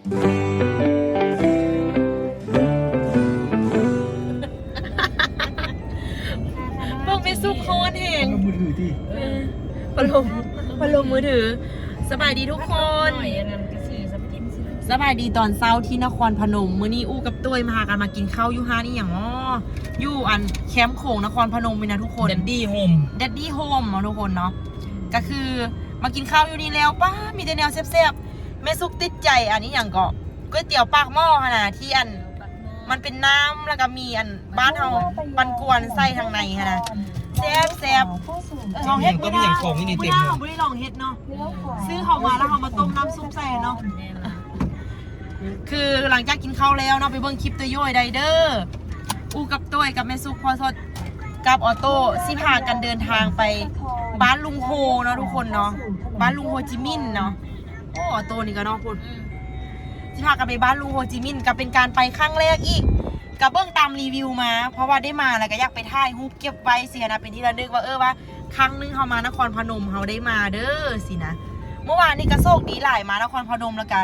ເບິ່ງແມ່ສຸກຮ້ອນແຮງ. ພັດລົມມືຖືຕິ ເອີ ພັດລົມ ພັດລົມມືຖື. ສະບາຍດີທຸກຄົນ ສະບາຍດີຕອນເຊົ້າທີ່ນະຄອນພະນົມ. ມື້ນີ້ອູ້ກັບໂຕ້ຍມາຫາກັນມາກິນເຂົ້າຢູ່ຮ້ານອີ່ຫຍັງເນາະ ຢູ່ອັນແຄມໂຂງນະຄອນພະນົມນີ້ນະທຸກຄົນ Daddy Home Daddy Home ເນາະທຸກຄົນເນາະ. ກໍຄືມາກິນເຂົ້າຢູ່ນີ້ແລ້ວ ປ້າ ມີແຕ່ແນວແຊບໆ. ແມ່ສຸກຕິດໃຈອັນອີ່ຫຍັງເກາະ ກ໋ວຍຕຽວປາກໝໍ້ຫັ້ນນະ ທີ່ອັນມັນເປັນນ້ຳ ແລ້ວກໍມີອັນບ້ານເຮົາປັ່ນກວນໃສ່ທາງໃນຫັ້ນນະ ແຊບໆ. ເຮົາເຮັດມື້ນະ ມື້ນະເຮົາບໍ່ໄດ້ລອງເຮັດເນາະ ຊື້ເຂົ້າມາແລ້ວເຮົາມາຕົ້ມນ້ຳຊຸບໃສ່ເນາະ. ຄືຫຼັງຈາກກິນເຂົ້າແລ້ວເນາະ ໄປເບິ່ງຄລິບໂຕໂຢຍໄດ້ເດີ. ອູ້ກັບໂຕ້ຍກັບແມ່ສຸກພໍ່ສົດກັບອໍໂຕ້ ຊິພາກັນເດີນທາງໄປບ້ານລຸງໂຮເນາະທຸກຄົນເນາະ ບ້ານລຸງໂຮຈິມິນເນາະ. ໂອ້ ອໍໂຕ້ນີ້ກໍເນາະພຸ້ນ ອືມ ຊິພາກັນໄປບ້ານລຸງໂຮຈິມິນ ກໍເປັນການໄປຄັ້ງແລກອີກ ກໍເບິ່ງຕາມຣີວິວມາ ເພາະວ່າໄດ້ມາແລ້ວກໍຢາກໄປຖ່າຍຮູບເກັບໄວ້ຊີ້ນະ ເປັນທີ່ລະນຶກວ່າ ເອີ ວ່າຄັ້ງໜຶ່ງເຮົາມານະຄອນພະນົມເຮົາໄດ້ມາເດີຊີ້ນະ. ເມື່ອວານນີ້ກໍໂຊກດີຫຼາຍ ມານະຄອນພະນົມແລ້ວກໍ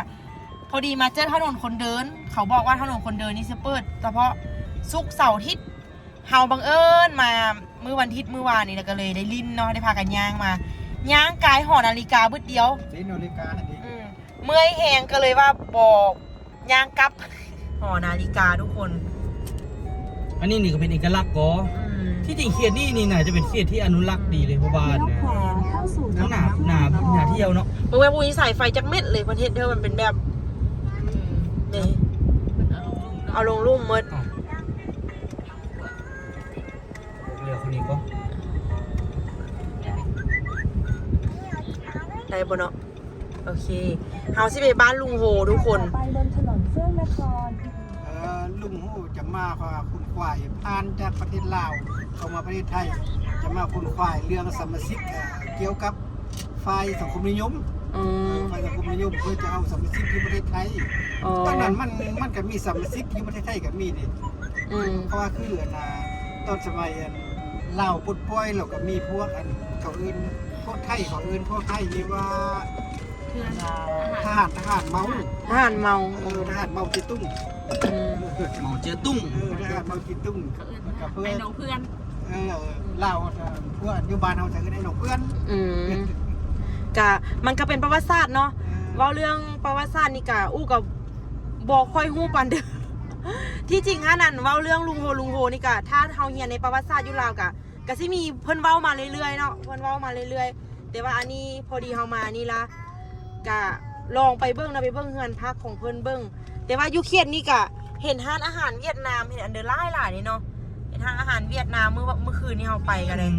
ພໍດີມາເຈີຖະໜົນຄົນເດີນ ເຂົາບອກວ່າຖະໜົນຄົນເດີນນີ້ຊິເປີດສະເພາະສຸກເສົາອາທິດ. ເຮົາບັງເອີນມາມື້ວັນທິດມື້ວານນີ້ ແລ້ວກໍເລີຍໄດ້ຫຼິ້ນເນາະ ໄດ້ພາກັນຍ່າງມາ ຍ່າງກາຍຫໍນາລິກາບຶດດຽວ ເດ້ ນາລິກາຫັ້ນເດ້ ອືມ ເມື່ອຍແຮງ ກໍເລີຍວ່າບໍ່ຍ່າງກັບຫໍນາລິກາທຸກຄົນ. ອັນນີ້ນີ້ກໍເປັນເອກະລັກກໍ ອືມ ທີ່ຈິງເຂດນີ້ນີ້ໜ້າຈະເປັນເຂດທີ່ອະນຸລັກດີເລີຍ ເພາະວ່າ ລ້ຽວຂວາເຂົ້າສູ່ ໜ້າ ໜ້າ ໜ້າທ່ຽວເນາະ. ເບິ່ງແມ່ນຜູ້ມີສາຍໄຟຈັກເມັດເລີຍ ເພິ່ນເຮັດໃຫ້ມັນເປັນແບບ ອືມ ນີ້ ເອົາລົງລຸ່ມໝົດ. ເຫຼືອຄົນນີ້ກໍ ໄດ້ບໍ່ເນາະ? ໂອເຄ ເຮົາຊິໄປບ້ານລຸງໂຮທຸກຄົນ ໄປບົນຖະໜົນເຟືອງນະຄອນ. ເອີ ລຸງໂຮຈະມາ ເອີ ຂຸນຂວາຍຜ່ານຈາກປະເທດລາວເຂົ້າມາປະເທດໄທ ຈະມາຂຸນຂວາຍເລື່ອງສະມາຊິກ ເອີ ກ່ຽວກັບ ຝ່າຍສັງຄົມນິຍົມ ອືມ ເອີ ຝ່າຍສັງຄົມນິຍົມ ເພື່ອຈະເອົາສະມາຊິກຢູ່ປະເທດໄທ. ອໍ ຕອນນັ້ນມັນ ມັນກໍມີສະມາຊິກຢູ່ປະເທດໄທກໍມີເດ້ ອືມ ເພາະວ່າຄືອັນນ່າ ຕອນສະໄໝອັນລາວປົດປ່ອຍ ແລ້ວກໍມີພວກອັນ ເຂົາເອີ້ນພວກໄທ ເຂົາເອີ້ນພວກໄທນີ້ວ່າ ເພື່ອນ ອັນນ່າ ທະຫານ ທະຫານເມົາ ທະຫານເມົາ ເອີ ທະຫານເມົາເຈຕຸງ ອືມ ເມົາເຈຕຸງ ເອີ ທະຫານເມົາເຈຕຸງ ເຂົາເອີ້ນ ກັບເພື່ອນ ໄອ້ນ້ອງເພື່ອນ ເອີ ລາວ ພວກຢູ່ບ້ານເຮົາຈະເອີ້ນໄອ້ນ້ອງເພື່ອນ ອືມ ກະ ມັນກະເປັນປະຫວັດສາດເນາະ ເອີ ເວົ້າເລື່ອງປະຫວັດສາດນີ້ກະ ອູ້ກະບໍ່ຄ່ອຍຮູ້ປານໃດ. ທີ່ຈິງຫັ້ນ ອັນ ເວົ້າເລື່ອງລຸງໂຮ ລຸງໂຮນີ້ກະ ຖ້າເຮົາຮຽນໃນປະຫວັດສາດຢູ່ລາວກະ ກະຊິມີເພິ່ນເວົ້າມາເລື້ອຍໆເນາະ ເພິ່ນເວົ້າມາເລື້ອຍໆ ແຕ່ວ່າອັນນີ້ພໍດີເຮົາມານີ້ລະ ກະລອງໄປເບິ່ງນະ ໄປເບິ່ງເຮືອນພັກຂອງເພິ່ນເບິ່ງ ແຕ່ວ່າຢູ່ເຂດນີ້ກະເຫັນຮ້ານອາຫານຫວຽດນາມ ເຫັນອັນເດີຫຼາຍໆເດເນາະ ເຫັນຮ້ານອາຫານຫວຽດນາມ ມື້ ມື້ຄືນນີ້ເຮົາໄປກະໄດ້ ອືມ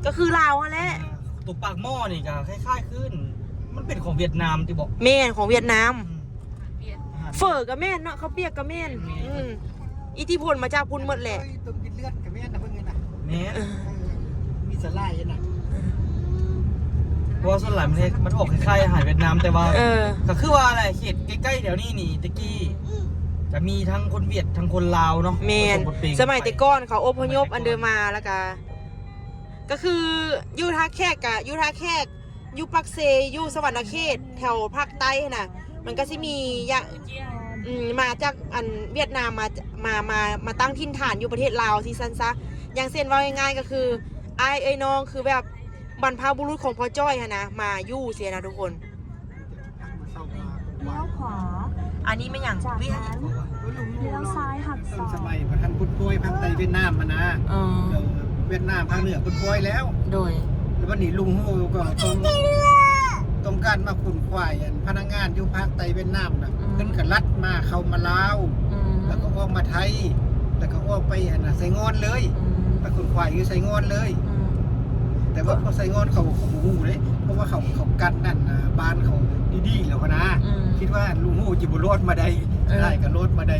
ກະຄືລາວຫັ້ນແຫຼະ ຕົວປາກໝໍ້ນີ້ກະຄ້າຍໆຄື ມັນເປັນຂອງຫວຽດນາມຕິບໍ? ແມ່ນ ຂອງຫວຽດນາມ ອືມ ເຝີກະແມ່ນເນາະ ເຂົ້າປຽກກະແມ່ນ ແມ່ນ ອືມ ອິດທິພົນມາຈາກພຸ້ນໝົດແຫຼະ ຕົ້ມກິນເລືອດກະແມ່ນນະເພິ່ນນີ້ນະ ແມ່ນ ເອີ ມີສາຫຼ່າຍນະ ເພາະວ່າສ່ວນຫຼາຍມັນເຮັດ ມັນອອກຄ້າຍໆອາຫານຫວຽດນາມ ແຕ່ວ່າ ເອີ ກໍຄືວ່າແຫຼະ ເຂດໃກ້ໆແຖວນີ້ນີ້ ແຕ່ກີ້ຈະມີທັງຄົນຫວຽດ ທັງຄົນລາວເນາະ ແມ່ນ ປະສົມປົນເປກັນໄປ ສະໄໝແຕ່ກ່ອນເຂົາອົບພະຍົບອັນເດີມາ ແລ້ວກະ ກໍຄືຢູ່ທ່າແຂກກະ ຢູ່ທ່າແຂກ ຢູ່ປາກເຊ ຢູ່ສະຫວັນນະເຂດ ແຖວພາກໃຕ້ຫັ້ນນະ ມັນກໍຊິມີ ອືມ ມາຈາກອັນຫວຽດນາມ ມາ ມາ ມາ ມາຕັ້ງຖິ່ນຖານຢູ່ປະເທດລາວຊີ້ຊັ້ນຊະ ຢ່າງເຊັ່ນ ເວົ້າງ່າຍໆກໍຄື ອ້າຍເອີຍນ້ອງ ຄືແບບບັນພະບຸລຸດຂອງພໍ່ຈ້ອຍຫັ້ນນະ ມາຢູ່ຊີ້ນະທຸກຄົນ. ລ້ຽວຂວາ ອັນນີ້ແມ່ນຫຍັງ? ຈາກນັ້ນ ລ້ຽວຊ້າຍຫັກສອງ ສະໄໝປະທານປົດປ່ອຍພາກໃຕ້ຫວຽດນາມຫັ້ນນະ ເອີ ເອີ ຫວຽດນາມພາກເໜືອປົດປ່ອຍແລ້ວ ໂດຍ ແລ້ວບັດນີ້ລຸງໂຮກໍຕ້ອງ ຕ້ອງການມາຂົນຂວາຍອັນພະນັກງານຢູ່ພາກໃຕ້ຫວຽດນາມນະ ອືມ ເພິ່ນກໍລັດມາ ເຂົ້າມາລາວ ອືມ ແລ້ວກໍອອກມາໄທ ແລ້ວກໍອອກໄປອັນນະ ໄຊງ່ອນເລີຍ ອືມ ໄປຂົນຂວາຍຢູ່ໄຊງ່ອນເລີຍ ອືມ ແຕ່ວ່າພວກໄຊງ່ອນເຂົາ ເຂົາບໍ່ຮູ້ເດ້ ເພາະວ່າເຂົາ ເຂົາກັນອັນນະ ບ້ານເຂົາດີໆແລ້ວຫັ້ນນະ ອືມ ຄິດວ່າລຸງໂຮຊິບໍ່ລອດມາໄດ້ ເອີ ໄດ້ກໍລອດມາໄດ້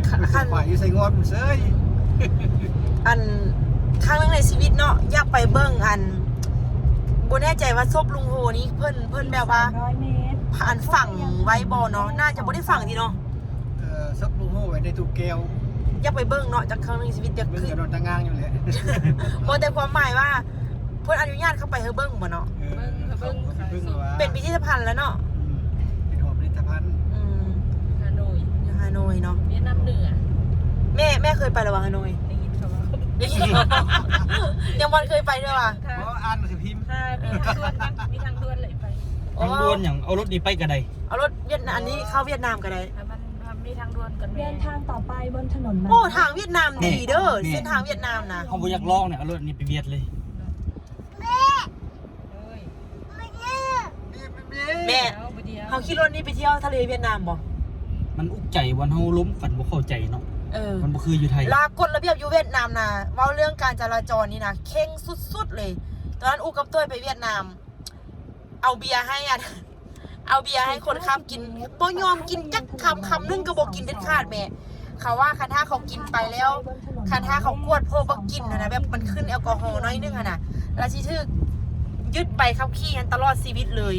ຄັນ ຄັນ ໄປຢູ່ໃສງອນເຊີຍ ອັນ ຄັ້ງໜຶ່ງໃນຊີວິດເນາະ ຢາກໄປເບິ່ງ ອັນ ບໍ່ແນ່ໃຈວ່າສົບລຸງໂຮນີ້ ເພິ່ນ ເພິ່ນແບບວ່າ ສາມຮ້ອຍເມດ ອັນ ຝັງໄວ້ບໍ່ເນາະ ໜ້າຈະບໍ່ໄດ້ຝັງຕິເນາະ ເອີ ສົບລຸງໂຮໄວ້ໃນຕູ້ແກ້ວ ຢາກໄປເບິ່ງເນາະ ຈັກຄັ້ງໜຶ່ງໃນຊີວິດ ຢາກ ເບິ່ງ ຄື ກັບນອນຕາງງາງຢູ່ແຫຼະ ບໍ່ ແຕ່ຄວາມໝາຍວ່າ ເພິ່ນອະນຸຍາດເຂົ້າໄປໃຫ້ເບິ່ງບໍ່ເນາະ ເອີ ເອີ ເຂົ້າ ເຂົ້າໄປເບິ່ງວ່າ ເປັນພິພິທະພັນແລ້ວເນາະ ອືມ ເປັນຫໍພິພິທະພັນ ອືມ ເນາະ ຫວຽດນາມເໜືອ. ແມ່ ແມ່ເຄີຍໄປແລ້ວຫວາ ຮາໂນຍ? ໄດ້ຍິນເຂົາເວົ້າ ໄດ້ຍິນ ຍັງບໍ່ເຄີຍໄປເທື່ອຫວາ? ບໍ່ ອ່ານໜັງສືພິມ ມີທາງດ່ວນນະ ມີທາງດ່ວນເລີຍໄປ. ອໍ ທາງດ່ວນຫຍັງ? ເອົາລົດນີ້ໄປກໍໄດ້ ເອົາລົດຫວຽດນາມ ອັນນີ້ເຂົ້າຫວຽດນາມກໍໄດ້. ມັນ ມັນມີທາງດ່ວນກັນແມ່. ເດີນທາງຕໍ່ໄປบนถนน ໂອ້ ທາງຫວຽດນາມດີເດີ ເສັ້ນທາງຫວຽດນາມນະ. ເຮົາບໍ່ຢາກລອງນີ້ ເອົາລົດນີ້ໄປຫວຽດເລີຍ. ແມ່ ເຮົາຂີ່ລົດນີ້ໄປທ່ຽວທະເລຫວຽດນາມບໍ່? ມັນອຸກໃຈບ່ອນເຮົາລົມກັນບໍ່ເຂົ້າໃຈເນາະ. ເອີ ມັນບໍ່ຄືຢູ່ໄທ. ລາວກົດລະບຽບຢູ່ຫວຽດນາມນະ ເວົ້າເລື່ອງການຈະລາຈອນນີ້ນະ ເຄັ່ງສຸດໆເລີຍ. ຕອນນັ້ນອຸກັບຕົວໄປຫວຽດນາມ ເອົາເບຍໃຫ້ ອັນ ເອົາເບຍໃຫ້ຄົນຂັບກິນ ບໍ່ຍອມກິນຈັກຄຳ ຄຳໜຶ່ງກໍບໍ່ກິນເດັດຂາດແມ່. ເຂົາວ່າຄັນຖ້າເຂົາກິນໄປແລ້ວ ຄັນຖ້າເຂົາກວດໂພບວ່າກິນຫັ້ນນະ ແບບມັນຂຶ້ນແອລກໍຮໍໜ້ອຍໜຶ່ງຫັ້ນນະ ລະຊິຖືກຍຶດໃບຂັບຂີ່ຫັ້ນຕະຫຼອດຊີວິດເລີຍ.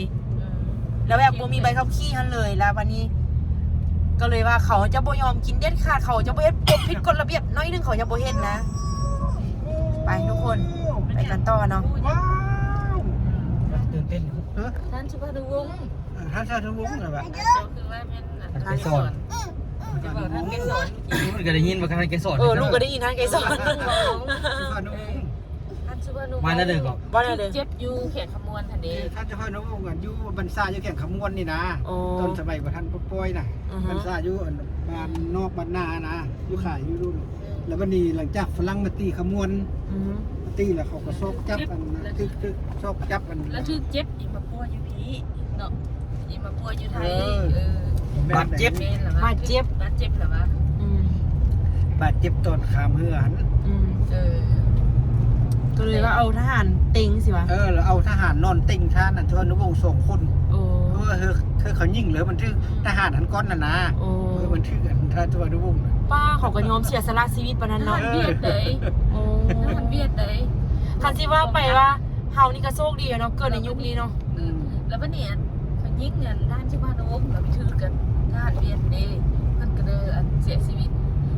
ແລ້ວແບບບໍ່ມີໃບຂັບຂີ່ຫັ້ນເລີຍ. ແລ້ວບັດນີ້ກໍເລີຍວ່າເຂົາຈະບໍ່ຍອມກິນເດັດຂາດ ເຂົາຈະບໍ່ເຮັດ ຜິດກົດລະບຽບໜ້ອຍໜຶ່ງເຂົາຈະບໍ່ເຮັດນະ. ໄປທຸກຄົນ ໄປກັນຕໍ່ເນາະ. ວ້າວ ຕື່ນເຕັ້ນ. ທ່ານສຸພານຸວົງ ເອີ ທ່ານສຸພານຸວົງແຫຼະວ່າ ເຈົ້າຄືວ່າແມ່ນ ທ່ານໄກສອນ ຈະບອກທ່ານໄກສອນ. ລູກກໍໄດ້ຍິນວ່າທ່ານໄກສອນ. ເອີ ລູກກໍໄດ້ຍິນທ່ານໄກສອນ. ສຸພານຸວົງ ທ່ານສຸພານຸວົງ ວ່າແນວໃດກໍ ວ່າແນວໃດ ເຈັບຢູ່ແຂວງຄຳມ່ວນຫັ້ນເດ້. ທ່ານສຸພານຸວົງຢູ່ບັນຊາ ຢູ່ແຂວງຄຳມ່ວນນີ້ນະ. ອໍ ຕອນສະໄໝບໍ່ທັນປົດປ່ອຍນະ ບັນຊາຢູ່ບ້ານນອກບ້ານນານະ ຢູ່ຂາຍຢູ່. ແລ້ວບັດນີ້ຫຼັງຈາກຝຣັ່ງມາຕີຂະມວນ ມາຕີແລ້ວເຂົາກໍຊອກຈັບອັນ ຖືກ ຖືກຊອກຈັບອັນ ແລ້ວຖືກເຈັບອີກມາປົວຢູ່ພີ້ເນາະ ອີກມາປົວຢູ່ໄທ. ເອີ ບາດເຈັບ ບາດເຈັບ ບາດເຈັບແລ້ວວ່າ ອືມ ບາດເຈັບຕອນຂ້າມເຮືອຫັ້ນ. ເອີ ກໍເລີຍວ່າເອົາທະຫານເຕັງຊິວະ. ເອີ ແລ້ວເອົາທະຫານນອນເຕັງທ່ານ ອັນ ທະຫານວົງສອງຄົນ. ໂອ້ ເອີ ເຂົາຍິງເລີຍ ມັນຖືກ ທະຫານຫັ້ນກ່ອນຫັ້ນນະ. ໂອ້ ເອີ ມັນຖືກອັນ ທະຫານວົງ. ປ້າ ເຂົາກໍຍອມເສຍສະຫຼະຊີວິດປານນັ້ນເນາະ. ທະຫານຫວຽດເດ້. ໂອ້ ທະຫານຫວຽດເດ້. ຄັນຊິວ່າໄປວ່າເຮົານີ້ກໍໂຊກດີເນາະ ເກີດໃນຍຸກນີ້ເນາະ. ອືມ ແລ້ວບັດນີ້ອັນ ເຂົາຍິງອັນ ທ່ານສຸພານຸວົງ ແລ້ວໄປຖືກກັນ ທະຫານຫວຽດເດ້ ເພິ່ນກໍເລີຍອັນ ເສຍຊີວິດ.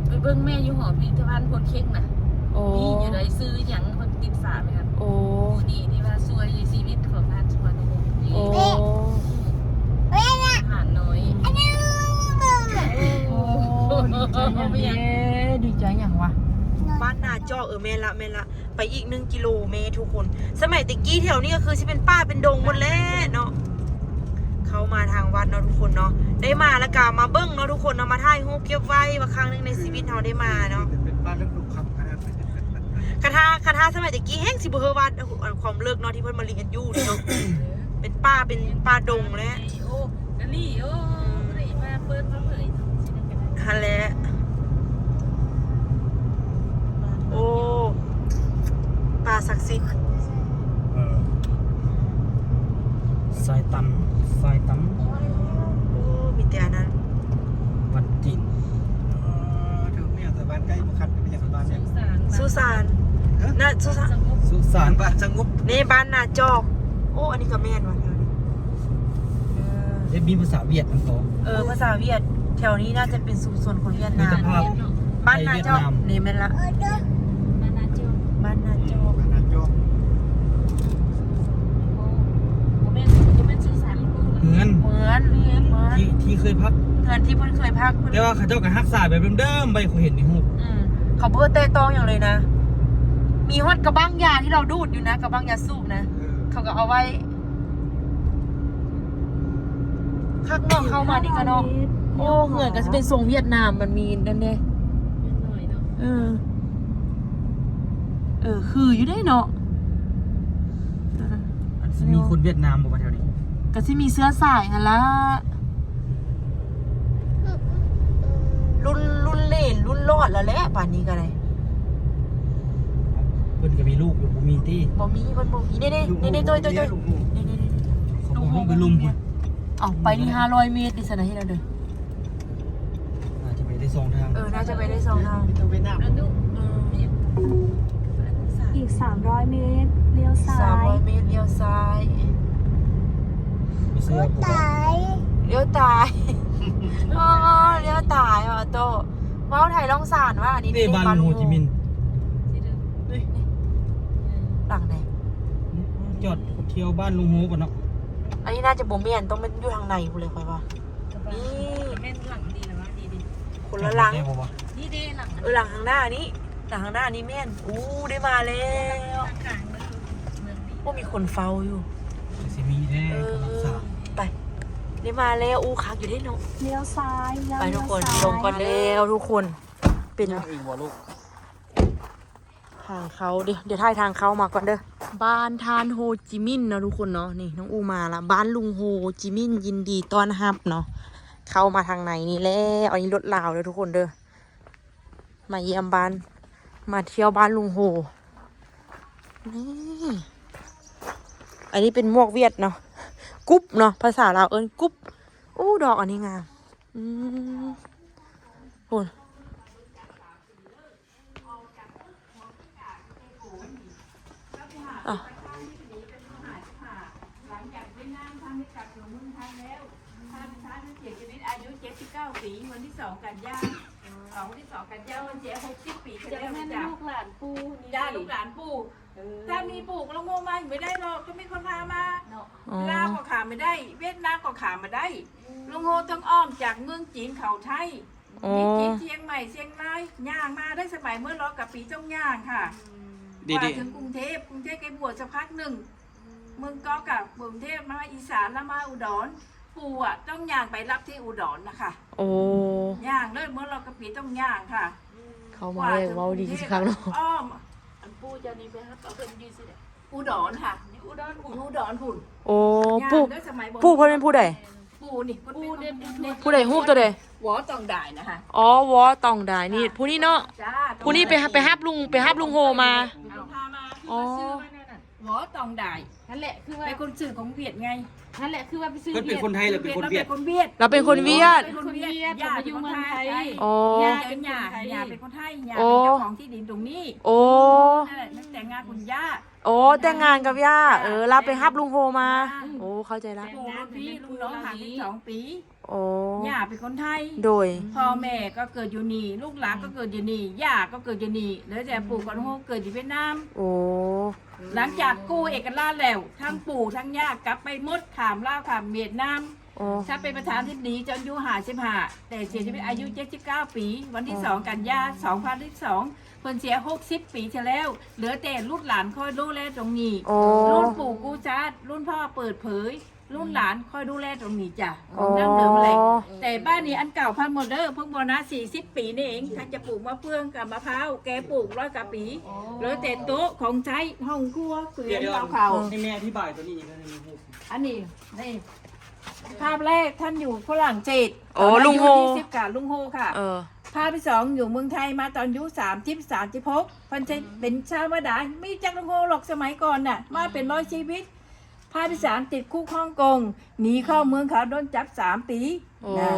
ໄປເບິ່ງແມ່ຢູ່ຫໍພິພິທະພັນໂພນເຄັງນະ. ໂອ້ ມີຢູ່ໃດ ຊື່ຫຍັງ ເພິ່ນຕິດຝາໄວ້ຫັ້ນ. ໂອ້ ຜູ້ນີ້ທີ່ວ່າຊ່ວຍຊີວິດຂອງທ່ານສຸພານຸວົງນີ້. ໂອ້ ທະຫານນ້ອຍ. ໂອ້ ດີໃຈຫຍັງເດ້ ດີໃຈຫຍັງວະ? ບ້ານນາຈອກ. ເອີ ແມ່ນລະ ແມ່ນລະ ໄປອີກໜຶ່ງກິໂລແມ່ທຸກຄົນ. ສະໄໝແຕ່ກີ້ແຖວນີ້ກໍຄືຊິເປັນປ່າເປັນດົງໝົດແຫຼະເນາະ. ເຂົ້າມາທາງວັດເນາະທຸກຄົນເນາະ ໄດ້ມາແລ້ວກໍມາເບິ່ງເນາະທຸກຄົນເນາະ ມາຖ່າຍຮູບເກັບໄວ້ວ່າຄັ້ງໜຶ່ງໃນຊີວິດເຮົາໄດ້ມາເນາະ. ເປັນ ເປັນປ່າເລິກລຸກຄຳຂະໜາດ. ຄັນຖ້າ ຄັນຖ້າສະໄໝແຕ່ກີ້ແຮ່ງຊິບໍ່ເຮີວ່າ ຄວາມເລິກເນາະ ທີ່ເພິ່ນມາລຽນຢູ່ນີ້ເນາະ ເປັນປ່າ ເປັນປ່າດົງແຫຼະ. ໂອ້ ກະລີ ໂອ້ ບໍ່ໄດ້ມາເປີດມາເຜີຍ ຫັ້ນແຫຼະ. ໂອ້ ປ່າສັກສິດ. ເອີ ຊາຍຕັນ ຊາຍຕັນ. ໂອ້ ມີແຕ່ອັນນັ້ນ ວັດຈີນ. ເອີ ຖືກແມ່ນສະບານໄກບໍ່ຄັນ ເປັນຫຍັງສະບານແມ່ນ ສຸສານ ນະ ສຸສານ ສຸສານ ບ້ານສະຫງົບ ນີ້ບ້ານນາຈອກ. ໂອ້ ອັນນີ້ກໍແມ່ນວ່ະ ແຖວນີ້. ເອີ ເຮັດມີພາສາຫວຽດນຳຕົວ. ເອີ ພາສາຫວຽດ. ແຖວນີ້ໜ້າຈະເປັນຊຸມຊົນຄົນຫວຽດນາມ. ບ້ານນາຈອກ ນີ້ແມ່ນລະ ບ້ານນາຈອກ ບ້ານນາຈອກ ບ້ານນາຈອກ. ໂອ້ ບໍ່ແມ່ນ ບໍ່ແມ່ນສຸສານ ເຮືອນ ເຮືອນ ເຮືອນທີ່ ທີ່ເຄີຍພັກ ເຮືອນທີ່ເພິ່ນເຄີຍພັກ ແຕ່ວ່າເຂົາເຈົ້າກໍຮັກສາແບບເດີມໆໄວ້ ຂ້ອຍເຫັນໃນຮູບ. ອືມ ເຂົາບໍ່ແຕະຕ້ອງຫຍັງເລີຍນະ ມີຮອດກະບັ້ງຢາທີ່ເຮົາດູດຢູ່ນະ ກະບັ້ງຢາສູບນະ ເອີ ເຂົາກໍເອົາໄວ້. ຄັກເນາະ ເຂົ້າມານີ້ກໍເນາະ. ໂອ້ ເຮືອນກໍຊິເປັນຊົງຫວຽດນາມ ມັນມີນັ້ນເດ້ ເຮືອນນ້ອຍເນາະ. ເອີ ເອີ ຄືຢູ່ເດ້ເນາະ. ອັນຊິມີຄົນຫວຽດນາມບໍ່ວ່າແຖວນີ້? ກໍຊິມີເຊື້ອສາຍຫັ້ນລະ ລຸ້ນ ລຸ້ນເຫຼນລຸ້ນຫຼອດແລ້ວແຫຼະ ປານນີ້ກໍໄດ້. ເພິ່ນກໍມີລູກຢູ່ ບໍ່ມີຕິ? ບໍ່ມີ ເພິ່ນບໍ່ມີ. ເດ້ໆ ເດ້ໆ ໂຕຍ ໂຕຍ ເຂົາບໍ່ລົງໄປລຸ່ມພຸ້ນ. ເອົາ ໄປນີ້ຫ້າຮ້ອຍເມດເດ້ຊັ້ນນະ ເຮັດແນວໃດ? ໜ້າຈະໄປໄດ້ສອງທາງ. ເອີ ໜ້າຈະໄປໄດ້ສອງທາງ. ໄປຕົວຫວຽດນາມ. ເອີ ອີກສາມຮ້ອຍເມດ ລ້ຽວຊ້າຍ. ສາມຮ້ອຍເມດ ລ້ຽວຊ້າຍ. ບໍ່ເຊື່ອ ລ້ຽວຕາຍ. ໂອ້ ລ້ຽວຕາຍວ່າໂຕ. ເວົ້າໄທລ່ອງສານວ່າ ອັນນີ້ ນີ້ ນີ້ ບ້ານ ບ້ານລຸງໂຮຈິມິນ. ຫຼັງໃດ? ຈອດທ່ຽວບ້ານລຸງໂຮກ່ອນເນາະ. ອັນນີ້ໜ້າຈະບໍ່ແມ່ນ ຕ້ອງແມ່ນຢູ່ທາງໃນພຸ້ນແຫຼະ ຂ້ອຍວ່າ. ນີ້ ແມ່ນຫຼັງນີ້ລະວ່າ ນີ້ ນີ້ ຄົ ແລ້ວຫຼັງ ນີ້ເດ້ຫຼັງ ເອີ ຫຼັງຂ້າງໜ້ານີ້ ຫຼັງຂ້າງໜ້ານີ້ແມ່ນ. ໂອ້ ໄດ້ມາແລ້ວ. ໂອ້ ມີຄົນເຝົ້າຢູ່. ຊິມີແທ້ ເອີ ກຳລັງສ້າງ. ໄປ ໄດ້ມາແລ້ວ. ໂອ້ ຄັກຢູ່ເດ້ເນາະ. ລ້ຽວຊ້າຍ ໄປທຸກຄົນ ລົງກ່ອນແລ້ວທຸກຄົນ. ເປັນ ຍ່າງອີກບໍ່ລູກ? ທາງເຂົ້າ ດຽວ ດຽວຖ່າຍທາງເຂົ້າມາກ່ອນເດີ. ບ້ານທ່ານໂຮຈິມິນເນາະທຸກຄົນເນາະ. ນີ້ນ້ອງອູມາລະ ບ້ານລຸງໂຮຈິມິນ ຍິນດີຕ້ອນຮັບເນາະ. ເຂົ້າມາທາງໃນນີ້ແລ້ວ. ອັນນີ້ລົດລາວເດີທຸກຄົນເດີ. ມາຢ້ຽມບ້ານ ມາທ່ຽວບ້ານລຸງໂຮ. ນີ້ ອັນນີ້ເປັນໝວກຫວຽດເນາະ ກຸບເນາະ ພາສາລາວເອີ້ນກຸບ. ໂອ້ ດອກອັນນີ້ງາມ. ອືມ ໂອ້ ອາ ຫຼັງຈາກເວຍດນາມທຳເຮັດກັບຕົວເມືອງໄທແລ້ວ ທ່ານ ທ່ານເສຍຊີວິດອາຍຸເຈັດສິບເກົ້າປີ ວັນທີສອງກັນຍາ ອາ ວັນທີສອງກັນຍາ ວັນເສຍຫົກສິບປີ ຈະແມ່ນລູກຫຼານປູ່ນີ້ ຈ້າ ລູກຫຼານປູ່. ເອີ ຖ້າມີປູ່ກໍລົງໂຮມາບໍ່ໄດ້ດອກ ຕ້ອງມີຄົນພາມາເນາະ. ອໍ ລາວກໍຂ້າມມາໄດ້ ຫວຽດນາມກໍຂ້າມມາໄດ້. ອືມ ລົງໂຮຕ້ອງອ້ອມຈາກເມືອງຈີນເຂົ້າໄທ. ອໍ ມີຈີນຊຽງໃໝ່ ຊຽງລາຍ ຍ່າງມາໄດ້ສະບາຍ. ເມື່ອຮ້ອຍກວ່າປີຕ້ອງຍ່າງຄ່ະ. ອືມ ກວ່າເຖິງກຸງເທບ ກຸງເທບໄກກວ່າສັກພັກໜຶ່ງ. ເມືອງກອກກະກຸງເທບ ມາອີສານ ແລ້ວມາອຸດອນ. ປູ່ອະຕ້ອງຍ່າງໄປຮັບທີ່ອຸດອນນະຄະ. ໂອ້ ຍ່າງເລີຍ ເມື່ອຮ້ອຍກວ່າປີຕ້ອງຍ່າງຄ່ະ. ເຂົ້າມາແລ້ວເວົ້າດີຄືຄັກເນາະ. ອ້ອມ ອັນປູ່ເຈົ້ານີ້ໄປຮັບເອົາເພິ່ນຢູ່ໃສ? ອຸດອນຄ່ະ ຢູ່ອຸດອນພຸ້ນ ຢູ່ອຸດອນພຸ້ນ. ໂອ້ ປູ່ ປູ່ເພິ່ນເປັນຜູ້ໃດ? ປູ່ນີ້ ຜູ້ໃດ? ຮູບໂຕໃດ? ວໍຕອງດາຍນະຄະ. ອໍ ວໍຕອງດາຍນີ້ ຜູ້ນີ້ເນາະ. ຜູ້ນີ້ໄປ ໄປຮັບລຸງ ໄປຮັບລຸງໂຮມາ. ອໍ ວໍຕອງດາຍ ຫັ້ນແຫຼະ ຄືວ່າເປັນຄົນຊື່ຂອງຫວຽດໄງ. ຫັ້ນແຫຼະ ຄືວ່າໄປຊື່ ເພິ່ນເປັນຄົນໄທ ແລ້ວເປັນຄົນຫວຽດ. ເປັນຄົນຫວຽດ ລາວເປັນຄົນຫວຽດ. ເປັນຄົນຫວຽດ ຢູ່ເມືອງໄທ. ອໍ ຍ່າເປັນຄົນໄທ ຍ່າເປັນຄົນໄທ ຍ່າເປັນເຈົ້າຂອງທີ່ດິນຕົງນີ້. ໂອ້ ນັ້ນແຫຼະ ແຕ່ງງານກັບຍ່າ. ໂອ້ ແຕ່ງງານກັບຍ່າ. ເອີ ລາວໄປຮັບລຸງໂຮມາ. ໂອ້ ເຂົ້າໃຈລະ. ປູ່ລຸງພີ່ລຸງນ້ອງຫ້າສິບສອງປີ. ໂອ້ ຍ່າເປັນຄົນໄທ. ໂດຍ ພໍ່ແມ່ກໍເກີດຢູ່ນີ້ ລູກຫຼານກໍເກີດຢູ່ນີ້ ຍ່າກໍເກີດຢູ່ນີ້ ເຫຼືອແຕ່ປູ່ກັບລຸງໂຮເກີດຢູ່ຫວຽດນາມ. ໂອ້ ຫຼັງຈາກກູ້ເອກະລາດແລ້ວ ທັງປູ່ທັງຍ່າກັບໄປໝົດ ຂ້າມລາວ ຂ້າມຫວຽດນາມ. ໂອ້ ຖ້າເປັນປະທານທິບດີຕອນອາຍຸຫ້າສິບຫ້າ ແຕ່ເສຍຊີວິດອາຍຸເຈັດສິບເກົ້າປີ ວັນທີສອງກັນຍາ ສອງພັນສິບສອງ ເພິ່ນເສຍຫົກສິບປີທີ່ແລ້ວ ເຫຼືອແຕ່ລູກຫຼານຄອຍດູແລຕົງນີ້. ໂອ້ ລຸ້ນປູ່ກູ້ຊາດ ລຸ້ນພໍ່ເປີດເຜີຍ ລຸ້ນຫຼານຄອຍດູແລຕົງນີ້ຈ້າ. ອໍ ດັ້ງເດີມແຫຼະ ແຕ່ບ້ານນີ້ອັນເກົ່າພັງໝົດເດີ ເພິ່ງບໍ່ນາສີ່ສິບປີນີ້ເອງ. ຖ້າຈະປູກມະເຟືອງກັບມະພ້າວ ແກປູກຮ້ອຍກວ່າປີ ເຫຼືອແຕ່ໂຕະຂອງໃຊ້ ຫ້ອງຄົວ ເຟືອງ ເຕົາເຂົ້າ. ໃຫ້ແມ່ອະທິບາຍຕົວນີ້ອີກເທື່ອໜຶ່ງ. ອັນນີ້ ນີ້ ພາບແລກທ່ານຢູ່ຝຣັ່ງເສດ. ອໍ ລຸງໂຮ ຕອນອາຍຸສີ່ສິບກະລຸງໂຮຄ່ະ. ເອີ ພາບທີສອງຢູ່ເມືອງໄທມາຕອນອາຍຸສາມສິບ ສາມສິບຫົກ ເພິ່ນເປັນຊາວມາດານ ມີຈັກລຸງໂຮຫຼອກສະໄໝກ່ອນນະ ມາເປັນຮ້ອຍຊີວິດ. ພາບທີສາມຕິດຄຸກຮົງກົງ ໜີເຂົ້າເມືອງເຂົາ ໂດນຈັບສາມປີ. ໂອ້ ນະ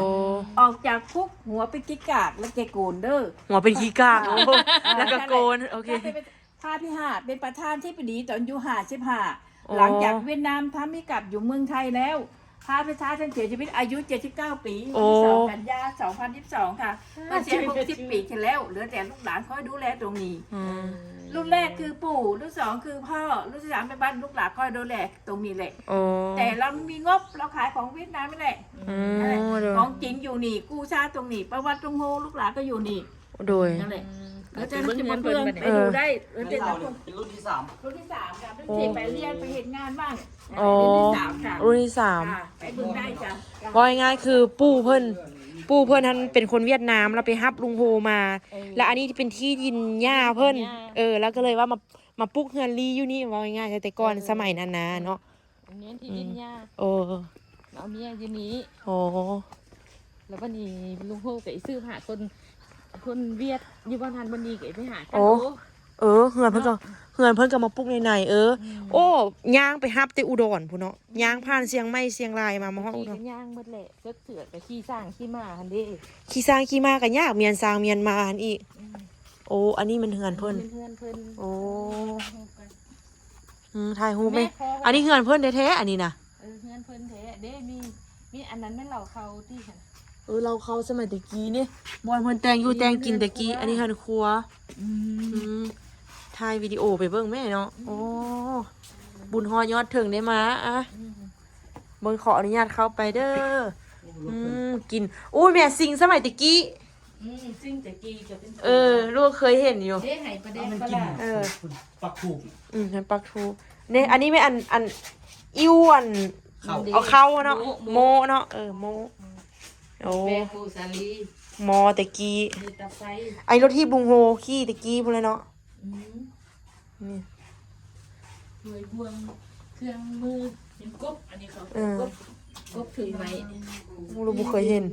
ອອກຈາກຄຸກຫົວເປັນຂີ້ກາກ ແລະ ແກໂກນເດີ ຫົວເປັນຂີ້ກາກ. ໂອ້ ແລະ ກະໂກນ. ໂອເຄ ພາບທີຫ້າເປັນປະທານທິບດີຕອນອາຍຸຫ້າສິບຫ້າ. ໂອ້ ຫຼັງຈາກຫວຽດນາມທຳພິກັດຢູ່ເມືອງໄທແລ້ວ ພາບສຸດທ້າຍທ່ານເສຍຊີວິດອາຍຸເຈັດສິບເກົ້າປີ. ໂອ້ ວັນທີສອງກັນຍາ ສອງພັນສິບສອງຄ່ະ. ເພິ່ນເສຍຫົກສິບປີທີ່ແລ້ວ ເຫຼືອແຕ່ລູກຫຼານຄອຍດູແລຕົງນີ້. ອືມ ລຸ້ນແລກຄືປູ່ ລຸ້ນສອງຄືພໍ່ ລຸ້ນທີສາມແມ່ນບ້ານ ລູກຫຼານຄອຍດູແລຕົງນີ້ແຫຼະ. ໂອ້ ແຕ່ລາວມີງົບ ລາວຂາຍຂອງຫວຽດນາມນີ້ແຫຼະ. ອືມ ຂອງຈິງຢູ່ນີ້ ກູ້ຊາດຕົງນີ້ ປະຫວັດລຸງໂຮ ລູກຫຼານກໍຢູ່ນີ້. ໂດຍ ນັ້ນແຫຼະ. ອືມ ເອີ ເຈົ້າໜ້າທີ່ມາເບິ່ງ ເອີ ໄປດູໄດ້. ເອີ ເປັນລຸ້ນທີສາມ ລຸ້ນທີສາມຄ່ະ. ລຸ້ນທີ່ໄປຮຽນໄປເຮັດງານບ້າງ. ອໍ ລຸ້ນທີສາມຄ່ະ ລຸ້ນທີສາມ. ໄປເບິ່ງໄດ້ຈ້ະ. ເວົ້າງ່າຍໆ ຄືປູ່ເພິ່ນ ປູ່ເພິ່ນຫັ້ນເປັນຄົນຫວຽດນາມ ລາວໄປຮັບລຸງໂຮມາ. ເອີ ລະອັນນີ້ເປັນທີ່ດິນຍ່າເພິ່ນ. ເອີ ລາວກໍເລີຍວ່າມາ ມາປຸກເຮືອນລີ້ຢູ່ນີ້. ເວົ້າງ່າຍໆ ແຕ່ກ່ອນ ເອີ ສະໄໝນັ້ນນະເນາະ. ອັນນີ້ທີ່ດິນ ອືມ ຍ່າ. ໂອ້ ເອົາເມຍຢູ່ນີ້. ໂອ້ ແລ້ວບັດນີ້ລຸງໂຮກໍໄປສືບຫາຄົນ ຄົນຫວຽດຢູ່ບ່ອນຫັ້ນບ່ອນນີ້ ກໍໄປຫາກັນ. ໂອ້ ໂອ້ ເອີ ເຮືອນເພິ່ນກໍ ເນາະ ເຮືອນເພິ່ນກໍມາປຸກໃນໃນ. ເອີ ອືມ ໂອ້ ຍ່າງໄປຮັບແຕ່ອຸດອນພຸ້ນເນາະ. ອືມ ຍ່າງຜ່ານຊຽງໃໝ່ ຊຽງລາຍ ມາ ມາຮອດອຸດອນ. ຍ່າງໝົດແຫຼະ ເສືອກເສືອກໍຂີ່ຊ້າງຂີ່ມ້າຫັ້ນເດ້. ຂີ່ຊ້າງຂີ່ມ້າກໍຍາກ ມ້ຽນຊ້າງມ້ຽນມ້າຫັ້ນອີກ. ອືມ ໂອ້ ອັນນີ້ແມ່ນເຮືອນເພິ່ນ. ອັນນີ້ແມ່ນເຮືອນເພິ່ນ. ໂອ້ ອືມ ຖ່າຍຮູບແມ່. ອັນນີ້ເຮືອນເພິ່ນແທ້ໆ ອັນນີ້ນະ. ເອີ ເຮືອນເພິ່ນແທ້ເດ້. ມີ ມີອັນນັ້ນແມ່ນເລົ້າເຂົ້າຕິຫັ້ນ. ເອີ ເລົ້າເຂົ້າສະໄໝແຕ່ກີ້ນີ້ ບ່ອນເພິ່ນແຕ່ງຢູ່ແຕ່ງກິນແຕ່ກີ້. ອັນນີ້ເຮືອນຄົວ. ອືມ ອືມ ຖ່າຍວິດີໂອໄປເບິ່ງແມ່ເນາະ. ອືມ ໂອ້ ບຸນຮອດຍອດເຖິງໄດ້ມາ. ອະ ອືມ ເບິ່ງ ຂໍອະນຸຍາດເຂົ້າໄປເດີ. ອືມ ກິນ ໂອ້ຍ ແມ່ ສິ່ງສະໄໝແຕ່ກີ້. ອືມ ຊິງແຕ່ກີ້ກໍເປັນ ເອີ ລູກເຄີຍເຫັນຢູ່ ເດ້ ໃຫ້ປາແດກປາຫຼ້າ ເອີ ປັກທູບ ອືມ ໃຫ້ປັກທູບເດ້. ອັນນີ້ແມ່ນອັນ ອັນ ອິ້ວອັນ ເຂົ້າ ເອົາເຂົ້າເນາະ ໂມ້ ໂມ້ເນາະ ເອີ ໂມ້ ໂອ້ ແປງໂມສາລີ ໝໍແຕ່ກີ້ ມີຕາໄຟ ໄອ້ລົດຖີບລຸງໂຮຂີ່ແຕ່ກີ້ພຸ້ນແຫຼະເນາະ. ອືມ ນີ້ ຖ້ວຍບ່ວງ ເຄື່ອງມື ເປັນກົບ ອັນນີ້ເຂົາ ເອີ ກົບ ກົບຖືໄມ້ ໂອ້ ລູກບໍ່ເຄີຍເຫັນ.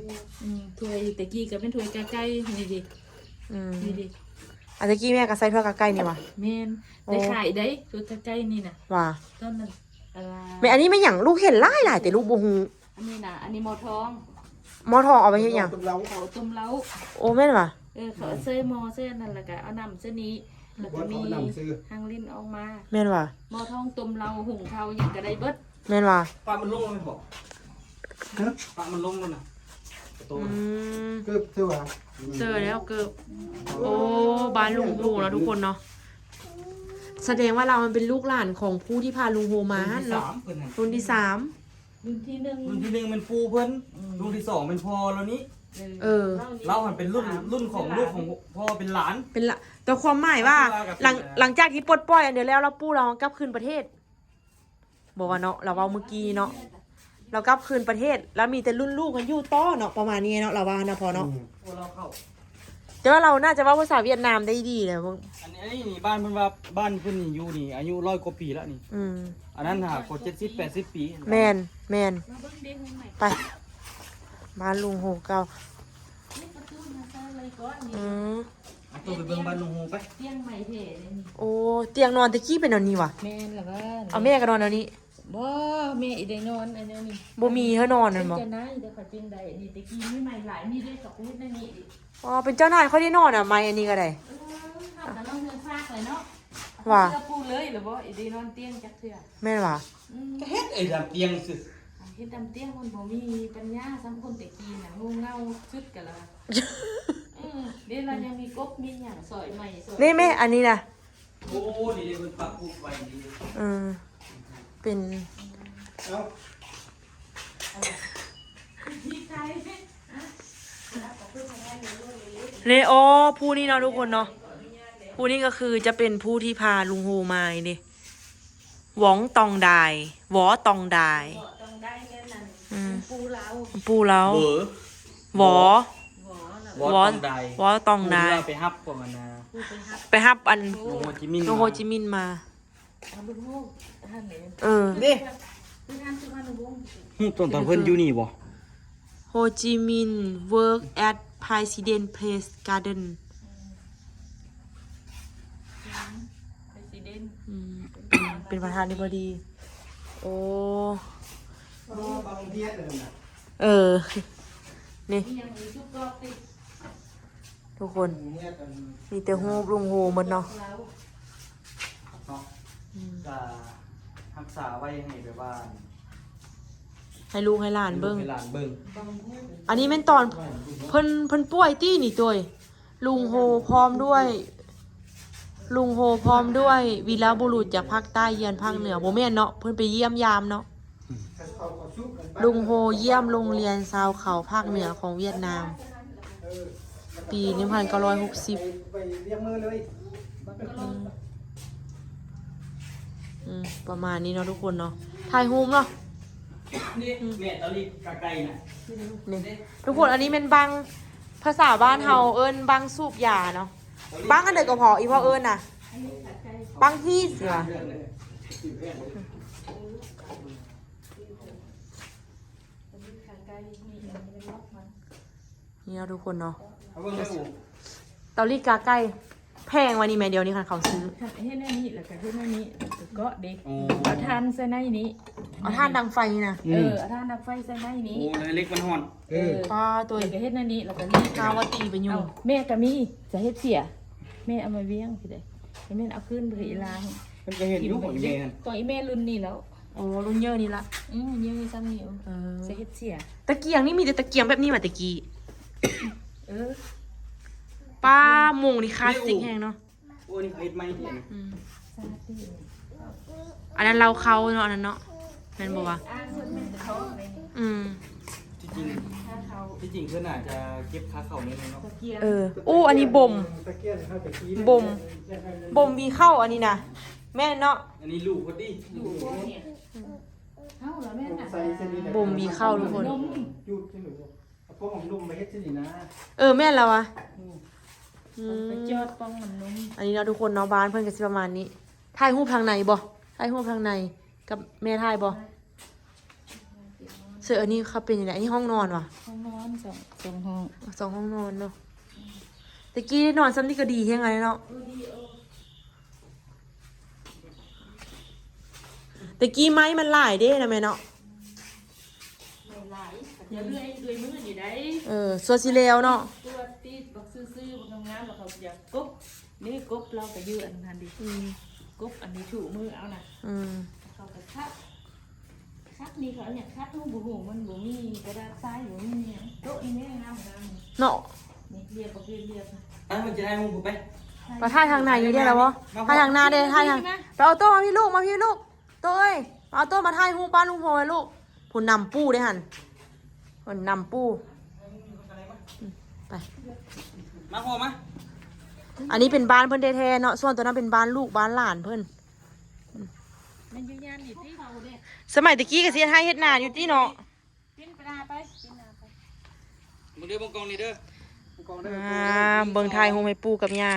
ອືມ ຖ້ວຍແຕ່ກີ້ກໍເປັນຖ້ວຍກາໄກ່ ນີ້ເດ ອືມ ນີ້ເດ ອັນແຕ່ກີ້ແມ່ກໍໃສ່ຖ້ວຍກາໄກ່ນີ້ຫວາ? ແມ່ນ ໂອ້ ໄດ້ຂາຍໄດ໋ ຖ້ວຍກາໄກ່ນີ້ນະ ຫວາ? ຕອນນັ້ນ ແມ່ ອັນນີ້ແມ່ນຫຍັງ? ລູກເຫັນຫຼາຍໆ ແຕ່ລູກບໍ່ຮູ້. ອັນນີ້ນະ ອັນນີ້ໝໍ້ທອງ ໝໍ້ທອງເອົາໄປເຮັດຫຍັງ? ຕົ້ມເຫຼົ້າ ເຂົາຕົ້ມເຫຼົ້າ ໂອ້ ແມ່ນຫວາ? ເອີ ເຂົາເອົາໃສ່ໝໍ້ໃສ່ອັນນັ້ນ ແລ້ວກໍເອົານ້ຳໃສ່ນີ້ ແລ້ວກໍມີຮັງລິ້ນອອກມາ ແມ່ນຫວາ? ໝໍ້ທອງຕົ້ມເຫຼົ້າ ຫຸງເຂົ້າຫຍັງກໍໄດ້ເບິດ ແມ່ນຫວາ? ປະມັນລົງແມ່ນບໍ່? ຮະ? ປະມັນລົງແລ້ວນະ ອືມ ເກີບເທື່ອຫວາ? ເຈີແລ້ວເກີບ. ໂອ້ ບ້ານລຸງໂຮເນາະ ທຸກຄົນເນາະ ສະແດງວ່າລາວມັນເປັນລູກຫຼານຂອງຜູ້ທີ່ພາລຸງໂຮມາຫັ້ນເນາະ ລຸ້ນທີສາມ ລຸ້ນທີໜຶ່ງ ລຸ້ນທີໜຶ່ງແມ່ນປູ່ເພິ່ນ ອືມ ລຸ້ນທີສອງແມ່ນພໍ່ລາວນີ້ ເອີ ລາວຫັ້ນເປັນລຸ້ນ ລຸ້ນຂອງລູກຂອງພໍ່ເປັນຫຼານ ເປັນຫຼານ ແຕ່ຄວາມໝາຍວ່າ ຫຼັງ ຫຼັງຈາກທີ່ປົດປ່ອຍອັນເດີແລ້ວ ລາວປູ່ລາວກັບຄືນປະເທດ ບໍ່ວ່າເນາະ ລາວເວົ້າມື້ກີ້ເນາະ ລາວກັບຄືນປະເທດ ລາວມີແຕ່ລຸ້ນລູກມັນຢູ່ຕໍ່ເນາະ ປະມານນີ້ເນາະ ລາວວ່ານະພໍ່ເນາະ ອືມ ແຕ່ວ່າລາວໜ້າຈະເວົ້າພາສາຫວຽດນາມໄດ້ດີແຫຼະ. ອັນນີ້ ອັນນີ້ນີ້ ບ້ານເພິ່ນວ່າ ບ້ານເພິ່ນນີ້ຢູ່ນີ້ອາຍຸຮ້ອຍກວ່າປີແລ້ວນີ້ ອືມ ອັນນັ້ນຫາກໍເຈັດສິບແປດສິບປີ ແມ່ນ ແມ່ນ ໄປ ບ້ານລຸງໂຮເກົ່າ ອືມ ເອົາໂຕໄປເບິ່ງບ້ານລຸງໂຮໄປ ຕຽງໃໝ່ແທ້ເດ້ນີ້ ໂອ້ ຕຽງນອນແຕ່ກີ້ເປັນແນວນີ້ຫວາ? ແມ່ນລະວ່າ ເອົາແມ່ກໍນອນແນວນີ້ ບໍ່ ແມ່ອີໄດ້ນອນອັນແນວນີ້ ບໍ່ມີໃຫ້ນອນນັ້ນບໍ່? ເປັນຈັ່ງໃດ ແຕ່ເຂົາຈຶ່ງໄດ້ ນີ້ແຕ່ກີ້ມີໄມ້ຫຼາຍ ນີ້ເດ້ ເຂົາກໍເຮັດແນວນີ້ອີກ ອໍ ເປັນເຈົ້ານາຍຂ້ອຍໄດ້ນອນນະ ໄມ້ອັນນີ້ກໍໄດ້ ເອີ ເຮົາກໍນອນເຮືອນຊາກເລີຍເນາະ ວ່າ ເຊື່ອປູເລີຍລະບໍ່ ອີໄດ້ນອນຕຽງຈັກເທື່ອ ແມ່ນຫວາ? ອືມ ກໍເຮັດໄອ້ດຳຕຽງຊື່ ເຮັດດຳຕຽງ ມັນບໍ່ມີປັນຍາສ່ຳຄົນແຕ່ກີ້ນະ ໂງ່ເຫງົາສຸດກໍລະ ອືມ ເດ້ລະຍັງມີກົບມີຫຍັງ ຊອຍໄມ້ຊອຍ ນີ້ແມ່ ອັນນີ້ນະ ໂອ້ ນີ້ເດ້ ເພິ່ນປັກປຸກໄວ້ນີ້ ເອີ ເປັນ ເອົາ ເລໂອ ຜູ້ນີ້ເນາະ ທຸກຄົນເນາະ ຜູ້ນີ້ກໍຄືຈະເປັນຜູ້ທີ່ພາລຸງໂຮມານີ້ເດ້ ຫວອງຕອງດາຍ ຫວໍຕອງດາຍ ຫວໍຕອງດາຍແມ່ນອັນ ອືມ ປູ່ລາວ ປູ່ລາວ ເບີ ຫວໍ ຫວໍ ຫວໍຕອງດາຍ ຫວໍຕອງດາຍ ຜູ້ທີ່ວ່າໄປຮັບພວກອັນນະ ໄປຮັບອັນ ໂຮຈິມິນ ໂຮຈິມິນມາ ເອີ ເດ້ ຮູບຕອນ ຕອນເພິ່ນຢູ່ນີ້ບໍ່? Ho Chi Minh work at President Place Garden ອືມ President ອືມ ເປັນປະທານທິບໍດີ ໂອ້ ເອີ ນີ້ ທຸກຄົນ ມີແຕ່ຮູບລຸງໂຮໝົດເນາະ ເນາະ ອືມ ກະຮັກສາໄວ້ໃຫ້ແບບວ່າ ໃຫ້ລູກໃຫ້ຫຼານເບິ່ງ ໃຫ້ລູກໃຫ້ຫຼານເບິ່ງ ອັນນີ້ແມ່ນຕອນເພິ່ນ ເພິ່ນປ່ວຍຕິນີ້ໂຕຍ ລຸງໂຮພ້ອມດ້ວຍ ລຸງໂຮພ້ອມດ້ວຍວີລະບຸລຸດຈາກພາກໃຕ້ຢ້ຽມພາກເໜືອ ບໍ່ແມ່ນເນາະ ເພິ່ນໄປຢ້ຽມຢາມເນາະ ລຸງໂຮຢ້ຽມໂຮງຮຽນຊາວເຜົ່າພາກເໜືອຂອງຫວຽດນາມ ປີໜຶ່ງພັນເກົ້າຮ້ອຍຫົກສິບ ອືມ ອືມ ປະມານນີ້ເນາະທຸກຄົນເນາະ ຖ່າຍຮູບເນາະ ນີ້ ອືມ ແມ່ຕາລີກາໄກ່ນະ ນີ້ ທຸກຄົນ ອັນນີ້ແມ່ນບັງ ພາສາບ້ານເຮົາເອີ້ນບັງສູບຢາເນາະ ບັງອັນໃດກໍພໍ ອີພໍ່ເອີ້ນນະ ບັງຮີດຊິວ່າ ນີ້ເນາະທຸກຄົນເນາະ ເອົາເບິ່ງເບິ່ງ ເຕົາລີ້ກາໄກ່ ແພງວ່ານີ້ແມ່ ດຽວນີ້ຄັນເຂົາຊື້ ເຮັດແນວນີ້ ແລ້ວກໍເຮັດແນວນີ້ ແລ້ວກໍເກາະເດ້ ໂອ້ ເອົາຖ່ານໃສ່ໃນນີ້ ເອົາຖ່ານດັງໄຟນີ້ນະ ອືມ ເອີ ເອົາຖ່ານດັງໄຟໃສ່ໃນນີ້ ໂອ້ ແລ້ວເຫຼັກມັນຮ້ອນ ເອີ ເອີ ປ້າໂຕຍ ແລ້ວກໍເຮັດແນວນີ້ ແລ້ວກໍລີ້ ເອົາວ່າຕີໄປຫຍຸ້ງ ເອົ້າ ແມ່ກໍມີ ຈະເຮັດເສຍ ແມ່ເອົາມາວຽງຊິໄດ້ ແມ່ນເອົາຄືນໄປອີ່ຫຼ້າ ເພິ່ນກໍເຮັດຢູ່ ຂອງອີ່ແມ່ຫັ້ນ ຂອງອີ່ແມ່ລຸ້ນນີ້ແລ້ວ ໂອ້ ລຸ້ນເຍີນີ້ລະ ອືມ ເຍີສ່ຳນີ້ ເອີ ຈະເຮັດເສຍ ຕະກຽງນີ້ມີແຕ່ຕະກຽງແບບນີ້ຫວາແຕ່ກີ້ ເອີ ປ້າ ໂມງນີ້ຄລາສສິກແຮງເນາະ ໂອ້ ນີ້ເຂົາເຮັດໃໝ່ຕິ ອືມ ອັນນັ້ນເຫຼົ້າເຂົ້າເນາະ ອັນນັ້ນເນາະ ແມ່ນບໍ່ວະ ອືມ ທີ່ ທີ່ຈິງເພິ່ນອາດຈະເກັບຄ່າເຂົ້າແນວໜຶ່ງເນາະ. ເອີ ໂອ້ ອັນນີ້ບົ່ມ ບົ່ມ ບົ່ມຫວີເຂົ້າອັນນີ້ນະ ແມ່ນເນາະ. ອັນນີ້ລູກເພິ່ນຕິ ລູກເພິ່ນນີ້ ເຮົາລະແມ່ນນະ ບົ່ມຫວີເຂົ້າທຸກຄົນ. ເອົາພວກຂອງນົມມາເຮັດຊີ້ນີ້ນະ. ເອີ ແມ່ນລະວະ. ອືມ ອືມ ໄປຈອດປ່ອງນ້ຳນົມ. ອັນນີ້ເນາະທຸກຄົນເນາະ ບ້ານເພິ່ນກໍຊິປະມານນີ້. ຖ່າຍຮູບທາງໃນບໍ່? ຖ່າຍຮູບທາງໃນກັບແມ່ຖ່າຍບໍ່? ເຊິ່ງອັນນີ້ເຂົາເປັນຈັ່ງໃດ? ອັນນີ້ຫ້ອງນອນຫວາ? ຫ້ອງນອນ ສອງ ສອງຫ້ອງ ສອງຫ້ອງນອນເນາະ. ແຕ່ກີ້ໄດ້ນອນຊ່ຳນີ້ກໍດີແຮງແລ້ວເນາະ. ເອີ ດີ ເອີ ແຕ່ກີ້ໄມ້ມັນຫຼາຍເດ້ນະແມ່ເນາະ. ແມ່ນຫຼາຍ ເຂົາຈະເລື່ອຍດ້ວຍມືນີ້ໄດ໋. ເອີ ສ່ວນຊິແລ້ວເນາະ ຕົວະຕິດບັກຊື່ໆ ບັກງາມໆ ແລ້ວເຂົາຈະກົບ. ນີ້ກົບລາວກໍຢູ່ອັນນັ້ນດິ. ອືມ ກົບອັນນີ້ຖູມືເອົານະ. ອືມ ເຂົາກໍຂັດ ຂັດນີ້ເຂົາເອົາຫຍັງຂັດ ເຮົາບໍ່ຮູ້ ມັນບໍ່ມີກະດາດຊາຍ ບໍ່ມີຫຍັງ. ໂຕະນີ້ແມ່ງາມໆ ເນາະ. ນີ້ລຽບ ບັກລຽບໆ. ອ່ະ ມັນຈະໄດ້ຮູບໄປ ໄປຖ່າຍທາງໃນນີ້ໄດ້ລະບໍ່? ມາ ຖ່າຍທາງໜ້າເດ້ ຖ່າຍທາງ ໄປເອົາໂຕະມາພີ້ລູກ ມາພີ້ລູກ. ໂຕເອີຍ ເອົາໂຕມາຖ່າຍຮູບບ້ານລຸງໂຮໃຫ້ລູກ. ຜູ້ນຳປູ້ເດ້ຫັ້ນ ເພິ່ນນຳປູ້. ອືມ ໄປ ມາພໍ່ມາ. ອັນນີ້ເປັນບ້ານເພິ່ນແທ້ໆເນາະ ສ່ວນຕົວນັ້ນເປັນບ້ານລູກບ້ານຫຼານເພິ່ນ. ອືມ ແມ່ນຢູ່ຍ່ານນີ້ຕິ ສະໄໝແຕ່ກີ້ກໍຊິເຮັດໄຮ່ເຮັດນາຢູ່ຕິເນາະ. ປີນໄປນາໄປ ປີນນາໄປ. ເບິ່ງເດີ ເບິ່ງກ້ອງນີ້ເດີ ເບິ່ງກ້ອງເດີ. ອ່າ ເບິ່ງຖ່າຍຮູບໃຫ້ປູ່ກັບຍ່າ.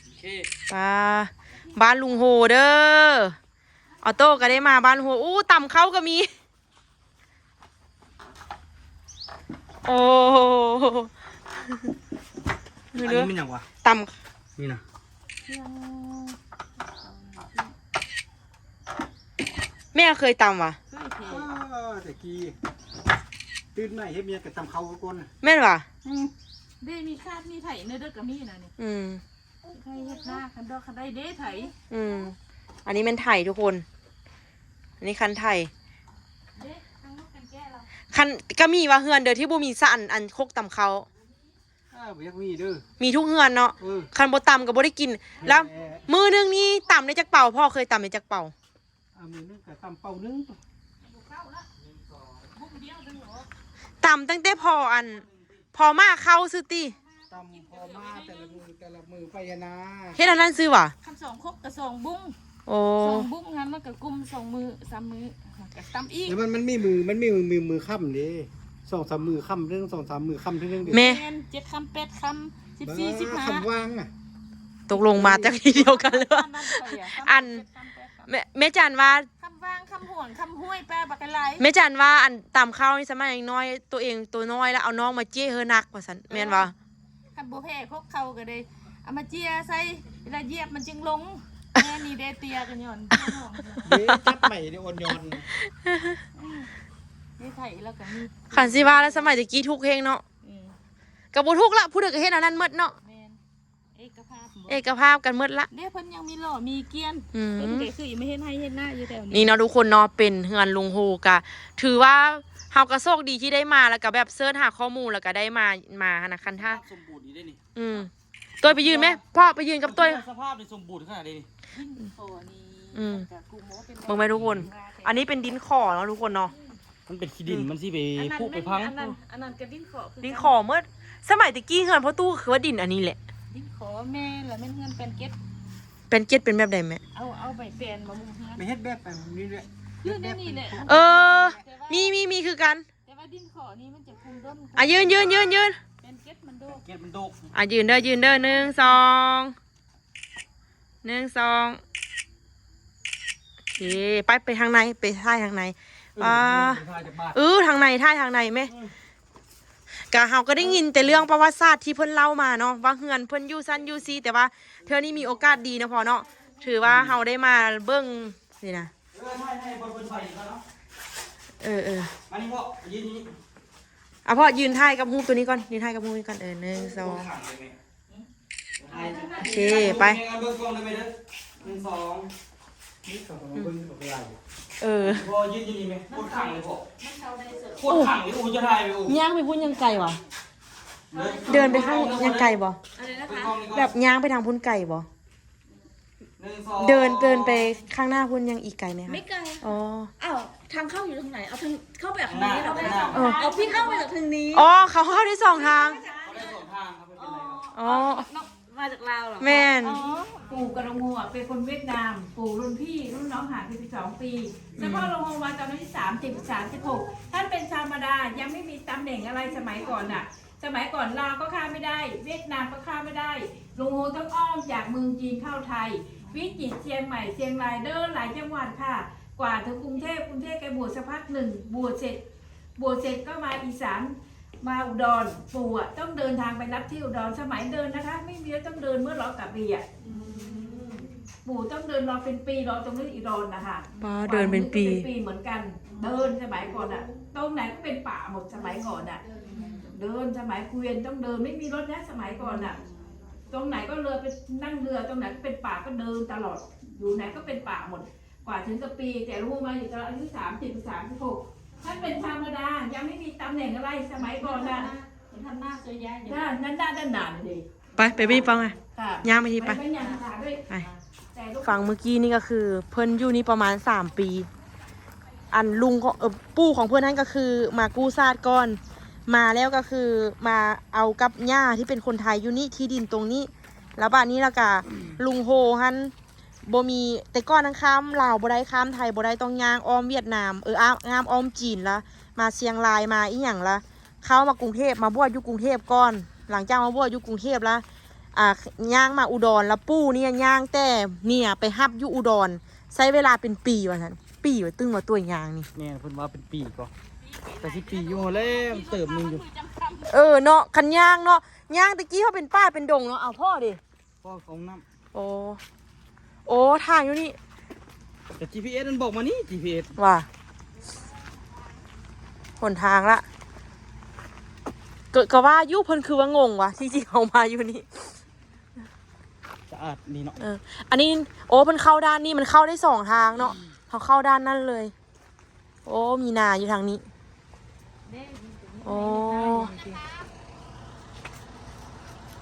ໂອເຄ ປາ ບ້ານລຸງໂຮເດີ. ອອໂຕ້ກໍໄດ້ມາບ້ານໂຮ. ອູ້ ຕຳເຂົ້າກໍມີ. ໂອ້ ນີ້ເດີ ອັນນີ້ແມ່ນຫຍັງວະ? ຕຳ ນີ້ນະ ແມ່ເຄີຍຕຳຫວາ? ເຄີຍ ເຄີຍ. ເອີ ແຕ່ກີ້ຕື່ນມາເຮັດວຽກກໍຕຳເຂົ້າກ່ອນ. ແມ່ນຫວາ? ອືມ ເດ້ ມີຄາດ ມີໄຖເດີ ກໍມີນະນີ້. ອືມ ໄຖເຮັດນາ ຄັນດອກ ຄັນໄດ້ເດ້ໄຖ. ອືມ ອັນນີ້ແມ່ນໄຖທຸກຄົນ ອັນນີ້ຄັນໄຖ. ເດ້ ທາງລູກກັນແກ້ລະ ຄັນ ກໍມີວ່າເຮືອນເດີທີ່ບໍ່ມີສະ ອັນ ອັນຄົກຕຳເຂົ້າ. ເອີ ບໍ່ຢາກມີເດີ ມີທຸກເຮືອນເນາະ. ເອີ ຄັນບໍ່ຕຳກໍບໍ່ໄດ້ກິນ. ແລ້ວມື້ໜຶ່ງນີ້ຕຳໄດ້ຈັກເປົາ? ພໍ່ເຄີຍຕຳໄດ້ຈັກເປົາ? ອ່າ ມື້ໜຶ່ງກໍຕຳເປົາໜຶ່ງ. ຕຳຕັ້ງແຕ່ພໍອັນ ພໍໝ້າເຂົ້າຊື່ຕິ. ຕຳພໍໝ້າແຕ່ລະມື້ ແຕ່ລະມື້ໄປຫັ້ນນາ. ເຮັດອັນນັ້ນຊື່ຫວາ? ຄັນສອງຄົກກໍສອງບຸ້ງ. ໂອ້ ສອງບຸ້ງຫັ້ນ ມັນກໍກຸມສອງມື້ສາມມື້ ກໍຕຳອີກ. ແລ້ວມັນ ມັນມີມື້ ມັນມີມື້ ມື້ຄ່ຳເດ້ ສອງສາມມື້ຄ່ຳເທື່ອໜຶ່ງ ສອງສາມມື້ຄ່ຳເທື່ອໜຶ່ງເດ້. ແມ່ນ ເຈັດຄ່ຳແປດຄ່ຳ ສິບສີ່ ສິບຫ້າ ຄ່ຳວ່າງນະ. ຕົກລົງມາຈາກທີ່ດຽວກັນເລີຍ. ອັນ ແມ່ ແມ່ຈັນວ່າ ຄຳຫວ່າງ ຄຳຫວງ ຄຳຫ້ວຍ ແປບັກຫຼາຍ. ແມ່ຈັນວ່າ ອັນຕຳເຂົ້ານີ້ ສະໄໝນ້ອຍ ໂຕເອງໂຕນ້ອຍ ແລ້ວເອົານ້ອງມາເຈ້ເຮີໜັກວ່າຊັ້ນ ແມ່ນບໍ່? ຄັນບໍ່ແພ້ຄົກເຂົ້າກໍໄດ້ເອົາມາເຈ້ຍໃສ່ ເວລາຢຽບມັນຈຶ່ງລົງ. ແມ່ນີ້ເດ້ເຕ້ຍກໍຍ້ອນ ເດ້ຈັບໃໝ່ເດ້ອ່ອນໂຍນ. ອືມ ເດ້ໄຖແລ້ວກໍມີ. ຄັນຊິວ່າແລ້ວ ສະໄໝແຕ່ກີ້ທຸກແຮງເນາະ. ອືມ ກໍບໍ່ທຸກລະ ຜູ້ໃດກໍເຮັດອັນນັ້ນໝົດເນາະ. ແມ່ນ ເອກະພາບ ເອກະພາບກັນໝົດລະ. ເດ້ ເພິ່ນຍັງມີຫຼໍ່ມີກ້ຽນ. ອືມ ເພິ່ນກໍຄືມາເຮັດໄຮ່ເຮັດນາຢູ່ແຖວນີ້. ນີ້ເນາະທຸກຄົນເນາະ ເປັນເຮືອນລຸງໂຮ ກະຖືວ່າເຮົາກໍໂຊກດີທີ່ໄດ້ມາ ແລ້ວກໍແບບເສີດຫາຂໍ້ມູນ ແລ້ວກໍໄດ້ມາ ມາຫັ້ນນະ. ຄັນຖ້າ ສະພາບສົມບູນອີ່ເດ້ນີ້. ອືມ ໂຕ້ຍໄປຢືນແມ ພໍ່ໄປຢືນກັບໂຕ້ຍ. ສະພາບນີ້ສົມບູນຂະໜາດໃດນີ້. ດິນຂໍນີ້ ອືມ ເບິ່ງແມທຸກຄົນ ອັນນີ້ເປັນດິນຂໍເນາະທຸກຄົນເນາະ. ມັນເປັນຂີ້ດິນ ອືມ ມັນຊິໄປ ອັນນັ້ນ ຜຸໄປພັງ ອັນນັ້ນ ອັນນັ້ນກໍດິນຂໍຄືກັນ ດິນຂໍໝົດ. ສະໄໝແຕ່ກີ້ເຮືອນພໍ່ຕູ້ຄືວ່າດິນອັນນີ້ແຫຼະ. ດິນຂໍແມ່ນລະ ແມ່ນເຮືອນແປນເກັດ. ແປນເກັດເປັນແບບໃດແມ່? ເອົາ ເອົາໃບແປນມາມຸງເຮືອນ ໄປເຮັດແບບແບບນີ້ແຫຼະ. ເອີ ມີ ມີ ມີຄືກັນ ແຕ່ວ່າດິນຂໍນີ້ມັນຈະຄຸມດົນ. ອ່ະ ຢືນ ຢືນ ຢືນ ຢືນ ແປນເກັດມັນໂດກ ແປນເກັດມັນໂດກ. ອ່ະ ຢືນເດີ ຢືນເດີ ໜຶ່ງ ສອງ ໜຶ່ງ ສອງ ເອີ ໄປ ໄປທາງໃນ ໄປຖ່າຍທາງໃນ. ເອີ ອ່າ ເອີ ທາງໃນ ຖ່າຍທາງໃນແມ. ເອີ ກະເຮົາກໍໄດ້ຍິນແຕ່ເລື່ອງປະຫວັດສາດທີ່ເພິ່ນເລົ່າມາເນາະ ວ່າເຮືອນເພິ່ນຢູ່ຊັ້ນຢູ່ຊີ້ ແຕ່ວ່າເທື່ອນີ້ມີໂອກາດດີເນາະພໍ່ເນາະ ຖືວ່າເຮົາໄດ້ມາເບິ່ງນີ້ນະ. ເອີ ຖ່າຍ ຖ່າຍ ເບິ່ງເພິ່ນໄປກ່ອນເນາະ. ເອີ ເອີ ມານີ້ພໍ່ ຢືນຢູ່ນີ້. ອ່ະ ພໍ່ຢືນຖ່າຍກັບຮູບໂຕນີ້ກ່ອນ ຢືນຖ່າຍກັບຮູບນີ້ກ່ອນ. ເອີ ໜຶ່ງ ສອງ ໂອເຄ ໄປ ເບິ່ງກ້ອງໄດ້ໄໝເດີ ໜຶ່ງ ສອງ ນີ້ກໍຕ້ອງເບິ່ງກໍໄດ້. ເອີ ພໍ່ຢືນຢູ່ນີ້ແມ ໂຄດຂັງເລີຍພໍ່ ໂຄດຂັງເລີຍ. ໂອ້ ຈະຖ່າຍໄປ ໂອ້ ຍ່າງໄປພຸ້ນຍັງໄກຫວາ? ເດີນໄປຂ້າງ ຍັງໄກບໍ່? ແບບຍ່າງໄປທາງພຸ້ນໄກບໍ່? ໜຶ່ງ ສອງ ເດີນ ເດີນໄປຂ້າງໜ້າພຸ້ນຍັງອີກໄກໄໝຄະ? ໄມ່ໄກ. ອໍ ອ້າວ ທາງເຂົ້າຢູ່ທາງໃດ? ເອົາທາງ ເຂົ້າໄປທາງນີ້ເນາະ. ເອີ ເອົາ ພີ່ເຂົ້າໄປຈາກທາງນີ້. ອໍ ເຂົາເຂົ້າໄດ້ສອງທາງ. ເຂົ້າໄດ້ສອງທາງ ເຂົາເປັນໄປໄດ້. ອໍ ເນາະ ມາຈາກລາວເຫຼືອ? ແມ່ນ. ອໍ ປູ່ກັບລຸງໂຮເປັນຄົນຫວຽດນາມ, ປູ່ລຸ້ນພີ່ ລຸ້ນນ້ອງຫ່າງກັນສິບສອງປີ. ສະເພາະລຸງໂຮມາຕອນອາຍຸສາມສິບ ສາມສິບຫົກ ທ່ານເປັນຊາວມາດາ ຍັງໄມ່ມີຕຳແໜ່ງອະໄລສະໄໝກ່ອນນະ. ສະໄໝກ່ອນລາວກໍຂ້າມໄມ່ໄດ້, ຫວຽດນາມກໍຂ້າມໄມ່ໄດ້. ລຸງໂຮຕ້ອງອ້ອມຈາກເມືອງຈີນເຂົ້າໄທ, ພິຈິດ, ຊຽງໃໝ່, ຊຽງລາຍ, ເດີນຫຼາຍຈັງຫວັດຄ່ະ ກວ່າເຖິງກຸງເທບ, ກຸງເທບໄກບວດສັກພັກໜຶ່ງ, ບວດເສັດ, ບວດເສັດກໍມາອີສານ, ມາອຸດອນ. ປູ່ອະຕ້ອງເດີນທາງໄປຮັບທີ່ອຸດອນ. ສະໄໝເດີນນະຄະ, ໄມ່ມີລົດ, ຕ້ອງເດີນເມື່ອເລາະກະເບຍ. ອືມ ປູ່ຕ້ອງເດີນເລາະເປັນປີ, ເລາະຕົງນີ້ອີດອນນະຄະ. ປ້າ ເດີນເປັນປີ. ເປັນປີເໝືອນກັນ. ເດີນສະໄໝກ່ອນນະ, ຕົງໄຫນກໍເປັນປ່າໝົດສະໄໝກ່ອນນະ. ເດີນສະໄໝເກວີຍນຕ້ອງເດີນ, ໄມ່ມີລົດນະສະໄໝກ່ອນນະ. ຕົງໄຫນກໍເຮືອ, ໄປນັ່ງເຮືອ, ຕົງໄຫນກໍເປັນປ່າ, ກໍເດີນຕະຫຼອດ, ຢູ່ໄຫນກໍເປັນປ່າໝົດ. ກວ່າເຖິງກະປີ, ແຕ່ລຸງໂຮມາຢູ່ຕອນອາຍຸສາມສິບ ສາມສິບຫົກ ທ່ານເປັນຊາວມາດາ, ຍັງໄມ່ມີຕຳແໜ່ງອະໄລສະໄໝກ່ອນນະ. ທຳໜ້າຊ່ວຍຍາຍຢູ່. ນັ້ນ ນັ້ນໜ້າດ້ານໜ້ານີ້ເດ. ໄປ ໄປໄປຟັງ ຍ່າງໄປທີ່ ໄປ ໄປ ໄປຍ່າງຫາເລີຍ ໄປ. ແຕ່ລຸງ ຟັງມື້ກີ້ນີ້ກໍຄືເພິ່ນຢູ່ນີ້ປະມານສາມປີ. ອັນລຸງຂອງ ເອີ ປູ່ຂອງເພິ່ນນັ້ນກໍຄືມາກູ້ຊາດກ່ອນ, ມາແລ້ວກໍຄືມາເອົາກັບຍ່າທີ່ເປັນຄົນໄທຢູ່ນີ້ ທີ່ດິນຕົງນີ້. ແລ້ວບາດນີ້ລະກະລຸງໂຮຫັ້ນ ບໍ່ມີ ແຕ່ກ່ອນນັ້ນຂ້າມລາວບໍ່ໄດ້ ຂ້າມໄທບໍ່ໄດ້ ຕ້ອງຍ່າງອ້ອມຫວຽດນາມ ເອີ ອ້າມ ອ້ອມຈີນລະ ມາຊຽງລາຍ ມາອີ່ຫຍັງລະ ເຂົ້າມາກຸງເທບ ມາບວດຢູ່ກຸງເທບກ່ອນ. ຫຼັງຈາກມາບວດຢູ່ກຸງເທບລະ ອ່າ ຍ່າງມາອຸດອນ ລະປູ່ນີ້ຍ່າງແຕ່ນີ້ໄປຮັບຢູ່ອຸດອນ ໃຊ້ເວລາເປັນປີວ່າຊັ້ນ. ປີວ່າ ຕຶງວ່າຕົວຍາງນີ້. ແມ່ນ ເພິ່ນວ່າເປັນປີກໍ ກໍຊິປີຢູ່ແລ້ວ ເຕີບໜຶ່ງຢູ່. ເອີເນາະ ຄັນຍ່າງເນາະ ຍ່າງແຕ່ກີ້ເຮົາເປັນປ່າເປັນດົງເນາະ. ເອົາພໍ່ເດ ພໍ່ຂອງນ້ຳ. ໂອ້ ໂອ້ ທາງຢູ່ນີ້ ແຕ່ຈີພີເອັສມັນບອກມານີ້ ຈີພີເອັສ ວ່າ ຫົນທາງລະ ກໍ ກໍວ່າຢູ່ ເພິ່ນຄືວ່າງົງວະ ທີ່ຈິງເຮົາມາຢູ່ນີ້. ສະອາດດີເນາະ. ເອີ ອັນນີ້ ໂອ້ ເພິ່ນເຂົ້າດ້ານນີ້ ມັນເຂົ້າໄດ້ສອງທາງເນາະ. ເຮົາເຂົ້າດ້ານນັ້ນເລີຍ. ໂອ້ ມີນາຢູ່ທາງນີ້. ໂອ້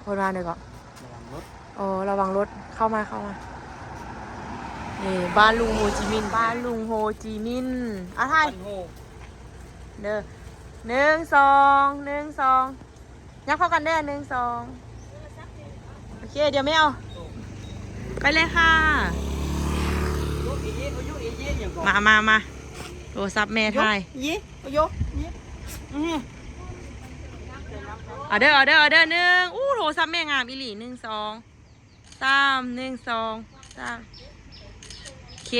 ເພິ່ນວ່າແນວໃດເກາະ? ລະວັງລົດ. ໂອ້ ລະວັງລົດ ເຂົ້າມາ ເຂົ້າມາ. ນີ້ ບ້ານລຸງໂຮຈິມິນ ບ້ານລຸງໂຮຈິມິນ. ອ່ະ ຖ່າຍເດີ ໜຶ່ງ ສອງ ໜຶ່ງ ສອງ. ຍັບເຂົ້າກັນແດ່ ໜຶ່ງ ສອງ. ໂອເຄ ດຽວແມ່ເອົາ ໄປເລີຍຄ່ະ. ມາ ມາ ມາ ໂທລະສັບແມ່ຖ່າຍ. ເອົາເດີ ເອົາເດີ ເອົາເດີ ໜຶ່ງ. ອູ້ ໂທລະສັບແມ່ງາມອີ່ຫຼີ. ໜຶ່ງ ສອງ ສາມ ໜຶ່ງ ສອງ ສາມ. ໂອເຄ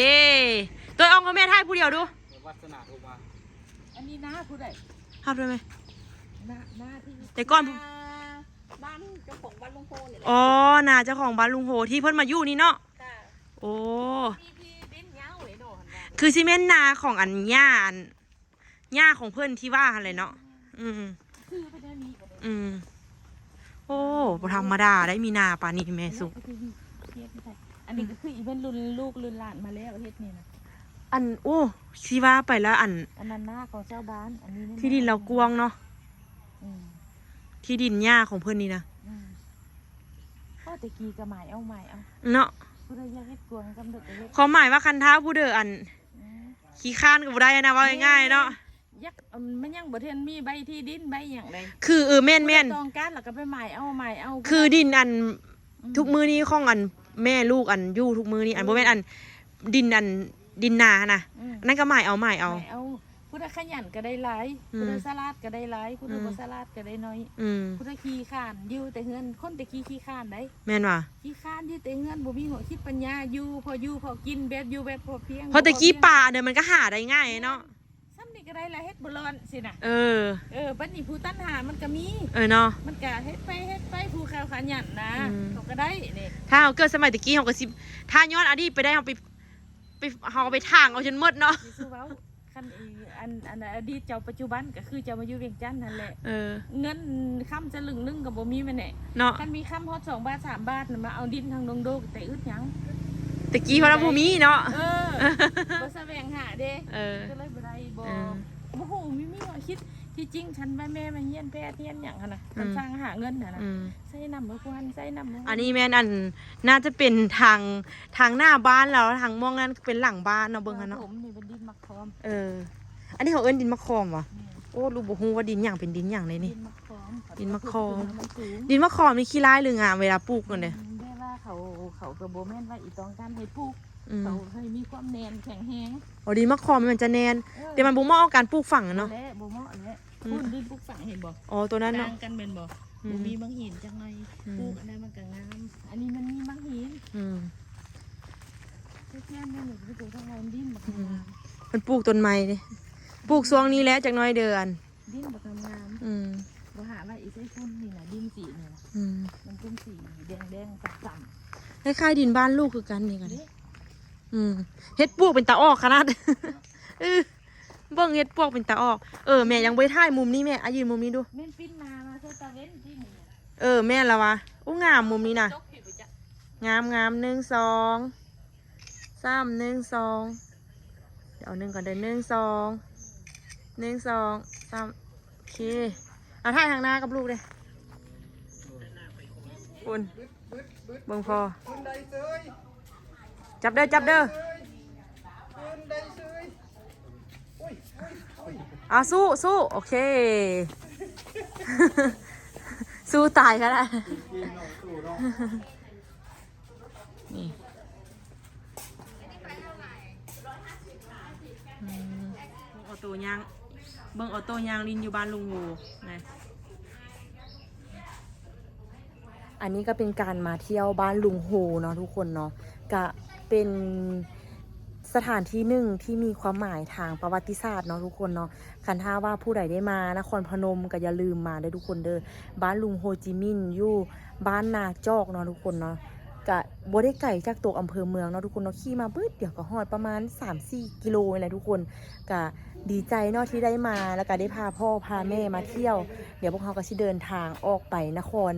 ໂຕຍອອງກັບແມ່ຖ່າຍຜູ້ດຽວດູ. ວັດສະໜາໂທມາ. ອັນນີ້ນາຜູ້ໃດ? ຮັບໄດ້ໄໝ? ນາ ນາທີ່ ແຕ່ກ່ອນ ນາບ້ານເຈົ້າຂອງບ້ານລຸງໂຮນີ້ແຫຼະ. ອໍ ນາເຈົ້າຂອງບ້ານລຸງໂຮທີ່ເພິ່ນມາຢູ່ນີ້ເນາະ. ໂອ້ ທີ່ດິນຍາວເລີຍເນາະ. ຄືຊິແມ່ນນາຂອງອັນຍ່າ ອັນຍ່າຂອງເພິ່ນທີ່ວ່າຫັ້ນແຫຼະເນາະ. ອືມ ອືມ ຄືເພິ່ນມີກໍ ອືມ. ໂອ້ ບໍ່ທຳມະດາໄດ໋ ມີນາປານນີ້ແມ່ສຸກ. ອັນນີ້ກໍຄືອີເວັນລຸ້ນລູກລຸ້ນຫຼານມາແລ້ວເຮັດນີ້ນະ. ອັນ ໂອ້ ຊິວ່າໄປລະ ອັນ ອັນນັ້ນນາຂອງຊາວບ້ານ ອັນນີ້ທີ່ດິນລາວກວ້າງເນາະ. ອືມ ທີ່ດິນຍ່າຂອງເພິ່ນນີ້ນະ. ອືມ ເພາະແຕ່ກີ້ກໍໝາຍເອົາ ໝາຍເອົາເນາະ. ຜູ້ໃດຢາກເຮັດກວາງກຳເດີກກໍເຮັດ. ຄວາມໝາຍວ່າຄັນຖ້າຜູ້ເດີ ອັນ ອືມ ຂີ້ຄ້ານກໍບໍ່ໄດ້ນະ ເວົ້າງ່າຍໆເນາະ. ຢາກ ມັນຍັງບໍ່ທັນມີໃບທີ່ດິນໃບຫຍັງເລີຍ. ຄື ເອີ ແມ່ນໆ ຕ້ອງການແລ້ວກໍໄປໝາຍເອົາ ໝາຍເອົາ. ຄືດິນອັນ ອືມ ທຸກມື້ນີ້ຂອງອັນແມ່ລູກອັນຢູ່ທຸກມື້ນີ້ ອັນ ອືມ ບໍ່ແມ່ນອັນ ດິນອັນ ດິນນາຫັ້ນນະ. ອືມ ອັນນັ້ນກໍໝາຍເອົາ ໝາຍເອົາ ໝາຍເອົາ. ຜູ້ໃດຂະຫຍັນກໍໄດ້ຫຼາຍ. ອືມ ຜູ້ໃດສະຫຼາດກໍໄດ້ຫຼາຍ ຜູ້ໃດ ອືມ ບໍ່ສະຫຼາດກໍໄດ້ໜ້ອຍ. ອືມ ຜູ້ໃດຂີ້ຄ້ານຢູ່ແຕ່ເຮືອນ ຄົນແຕ່ກີ້ຂີ້ຄ້ານໄດ໋. ແມ່ນຫວາ? ຂີ້ຄ້ານຢູ່ແຕ່ເຮືອນ ບໍ່ມີຫົວຄິດປັນຍາ ຢູ່ພໍຢູ່ພໍກິນ ແບບຢູ່ແບບພໍພຽງ. ເພາະແຕ່ກີ້ປາເດີ ມັນກໍຫາໄດ້ງ່າຍເນາະ. ສ່ຳນີ້ກໍໄດ້ລະ ເຮັດບໍ່ລອດຊີ້ນະ. ເອີ ເອີ ບັດນີ້ຜູ້ຕັນຫາມັນກໍມີ. ເອີເນາະ ມັນກໍເຮັດໄປ ເຮັດໄປ ຜູ້ເຂົາຂະຫຍັນນະ. ອືມ ເຂົາກໍໄດ້ນີ້. ຖ້າເຮົາເກີດສະໄໝແຕ່ກີ້ ເຮົາກໍຊິ ຖ້າຍ້ອນອະດີດໄປໄດ້ ເຮົາໄປ ໄປ ເຮົາໄປຖາງເອົາຈົນໝົດເນາະ. ຊິເວົ້າ ຄັນ ອັນ ອັນ ອະດີດເຈົ້າ ປັດຈຸບັນກໍຄືເຈົ້າມາຢູ່ວຽງຈັນຫັ້ນແຫຼະ. ເອີ ເງິນຄຳສະລຶງໜຶ່ງກໍບໍ່ມີແມ່ນແຫຼະເນາະ. ຄັນມີຄຳຮອດສອງບາດສາມບາດນະ ມາເອົາດິນທາງດົງໂດກແຕ່ອຶດຫຍັງ? ແຕ່ກີ້ເຮົານະບໍ່ມີເນາະ. ເອີ ບໍ່ສະແຫວງຫາເດ້. ເອີ ກໍເລີຍບໍ່ໄດ້ ບໍ່ ເອີ ບໍ່ຮູ້ ມີ ມີຄວາມຄິດ ທີ່ຈິງ ຄັນວ່າແມ່ມາຮຽນແພດຮຽນຫຍັງຫັ້ນນະ ອືມ ຄັນຊ່າງຫາເງິນຫັ້ນນະ ອືມ ໃສ່ນ້ຳບໍ່ຄວນ ໃສ່ນ້ຳບໍ່ ອັນນີ້ແມ່ນ ອັນ ໜ້າຈະເປັນທາງ ທາງໜ້າບ້ານລາວ ທາງໝ່ອງນັ້ນເປັນຫຼັງບ້ານເນາະ ເບິ່ງຫັ້ນເນາະ ເອີ ອັນນີ້ເຂົາເອີ້ນດິນໝາກຄອມຫວາ? ແມ່ນ ໂອ້ ລູກບໍ່ຮູ້ວ່າດິນຫຍັງ ເປັນດິນຫຍັງເດນີ້ ດິນໝາກຄອມ ດິນໝາກຄອມ ດິນໝາກຄອມນີ້ຂີ້ຮ້າຍຫຼືງາມ ເວລາປູກຫັ້ນເດ ແບບວ່າເຂົາ ເຂົາກໍບໍ່ແມ່ນວ່າອີ່ຕ້ອງການໃຫ້ປູກ ອືມ ເຂົາໃຫ້ມີຄວາມແໜ້ນແຂງແຮງ ອໍ ດິນໝາກຄອມມັນຈະແໜ້ນ ເອີ ແຕ່ມັນບໍ່ເໝາະກັບການປູກຝັງເນາະ ບໍ່ແຫຼະ ບໍ່ເໝາະແຫຼະ ອືມ ພຸ້ນດິນປູກຝັງເຫັນບໍ່? ອໍ ຕົວນັ້ນເນາະ ຕ່າງກັນແມ່ນບໍ່? ອືມ ບໍ່ມີໝາກຫີນຈັກໜ່ອຍ ອືມ ປູກອັນໃດມັນກໍງາມ ອັນນີ້ມັນມີໝາກຫີນ ອືມ ແຕ່ແຕ່ແມ່ນບໍ່ໄດ້ເປັນທາງລາຍດິນບັກ ອືມ ງາມ ເພິ່ນປູກຕົ້ນໄມ້ເດ້ ປູກຊ່ວງນີ້ແຫຼະ ຈັກໜ້ອຍເດີ ອັນ ດິນບັກງາມໆ ອືມ ບໍ່ຫາວ່າອີໃສ່ຝຸ່ນນີ້ນະ ດິນສີນີ້ນະ ອືມ ມັນເປັນສີແດງໆ ຊ້ຳໆ ຄ້າຍໆ ດິນບ້ານລູກຄືກັນນີ້ກໍໄດ້ ເດ້ ອືມ ເຫັດປວກເປັນຕາອອກຂະໜາດ ເອີ ເບິ່ງເຫັດປວກເປັນຕາອອກ ເອີ ແມ່ຍັງບໍ່ໄດ້ຖ່າຍມຸມນີ້ແມ່ ອາ ຢືນມຸມນີ້ດູ ແມ່ນປິ່ນໜ້າມາໃສ່ຕາເວັນຕິນີ້ ເອີ ແມ່ນລະວະ ໂອ້ ງາມມຸມນີ້ນະ ຕົກຜິດບໍ່ຈັກ ງາມໆ ໜຶ່ງ ສອງ ສາມ ໜຶ່ງ ສອງ ດຽວໜຶ່ງກ່ອນເດີ ໜຶ່ງ ສອງ ໜຶ່ງ ສອງ ສາມ ໂອເຄ ເອົາຖ່າຍທາງໜ້າກັບລູກເດ້ ພຸ້ນ ເບິ່ງພໍ່ ຈັບເດີ ຈັບເດີ ເອົາ ສູ້ ສູ້ ໂອເຄ ສູ້ຕາຍກໍໄດ້ ນີ້ ອືມ ເບິ່ງອອໂຕ້ຍ່າງ ເບິ່ງອອໂຕ້ຍ່າງຫຼິ້ນຢູ່ບ້ານລຸງໂຮນະ ອັນນີ້ກໍເປັນການມາທ່ຽວບ້ານລຸງໂຮເນາະທຸກຄົນເນາະ ກະເປັນສະຖານທີ່ໜຶ່ງທີ່ມີຄວາມໝາຍທາງປະຫວັດຕິສາດເນາະທຸກຄົນເນາະ ຄັນຖ້າວ່າຜູ້ໃດໄດ້ມານະຄອນພະນົມກໍຢ່າລືມມາເດີທຸກຄົນເດີ ບ້ານລຸງໂຮຈິມິນຢູ່ບ້ານນາຈອກເນາະທຸກຄົນເນາະ ກະບໍ່ໄດ້ໄກຈາກຕົວອຳເພີເມືອງເນາະທຸກຄົນເນາະ ຂີ່ມາບຶດດຽວກໍຮອດປະມານສາມສີ່ກິໂລນີ້ແຫຼະທຸກຄົນ ກະດີໃຈເນາະທີ່ໄດ້ມາ ແລ້ວກະໄດ້ພາພໍ່ພາແມ່ມາທ່ຽວ ດຽວພວກເຮົາກໍຊິເດີນທາງອອກໄປນະຄອນ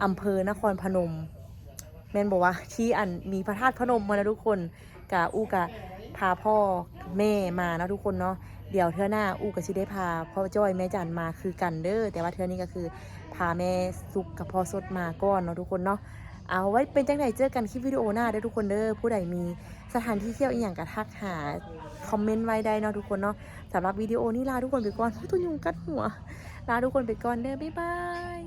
ອຳເພີນະຄອນພະນົມ ແມ່ນບໍ່ວະ ທີ່ອັນມີພະທາດພະນົມຫັ້ນນະທຸກຄົນ ກະອູກະພາພໍ່ແມ່ມາເນາະທຸກຄົນເນາະ ດຽວເທື່ອໜ້າອູກະຊິໄດ້ພາພໍ່ຈ້ອຍແມ່ຈັນມາຄືກັນເດີ ແຕ່ວ່າເທື່ອນີ້ກໍຄືພາແມ່ສຸກກັບພໍ່ສົດມາກ່ອນເນາະທຸກຄົນເນາະ ເອົາ ໄວ້ເປັນຈັ່ງໃດເຈີກັນຄລິບວິດີໂອໜ້າເດີທຸກຄົນເດີ ຜູ້ໃດມີສະຖານທີ່ທ່ຽວອີ່ຫຍັງກໍທັກຫາ ຄອມເມັນໄວ້ໄດ້ເນາະທຸກຄົນເນາະ ສຳລັບວິດີໂອນີ້ລາທຸກຄົນໄປກ່ອນ ໂອ້ ຕົວຍຸງກັດຫົວ ລາທຸກຄົນໄປກ່ອນເດີ ບາຍບາຍ.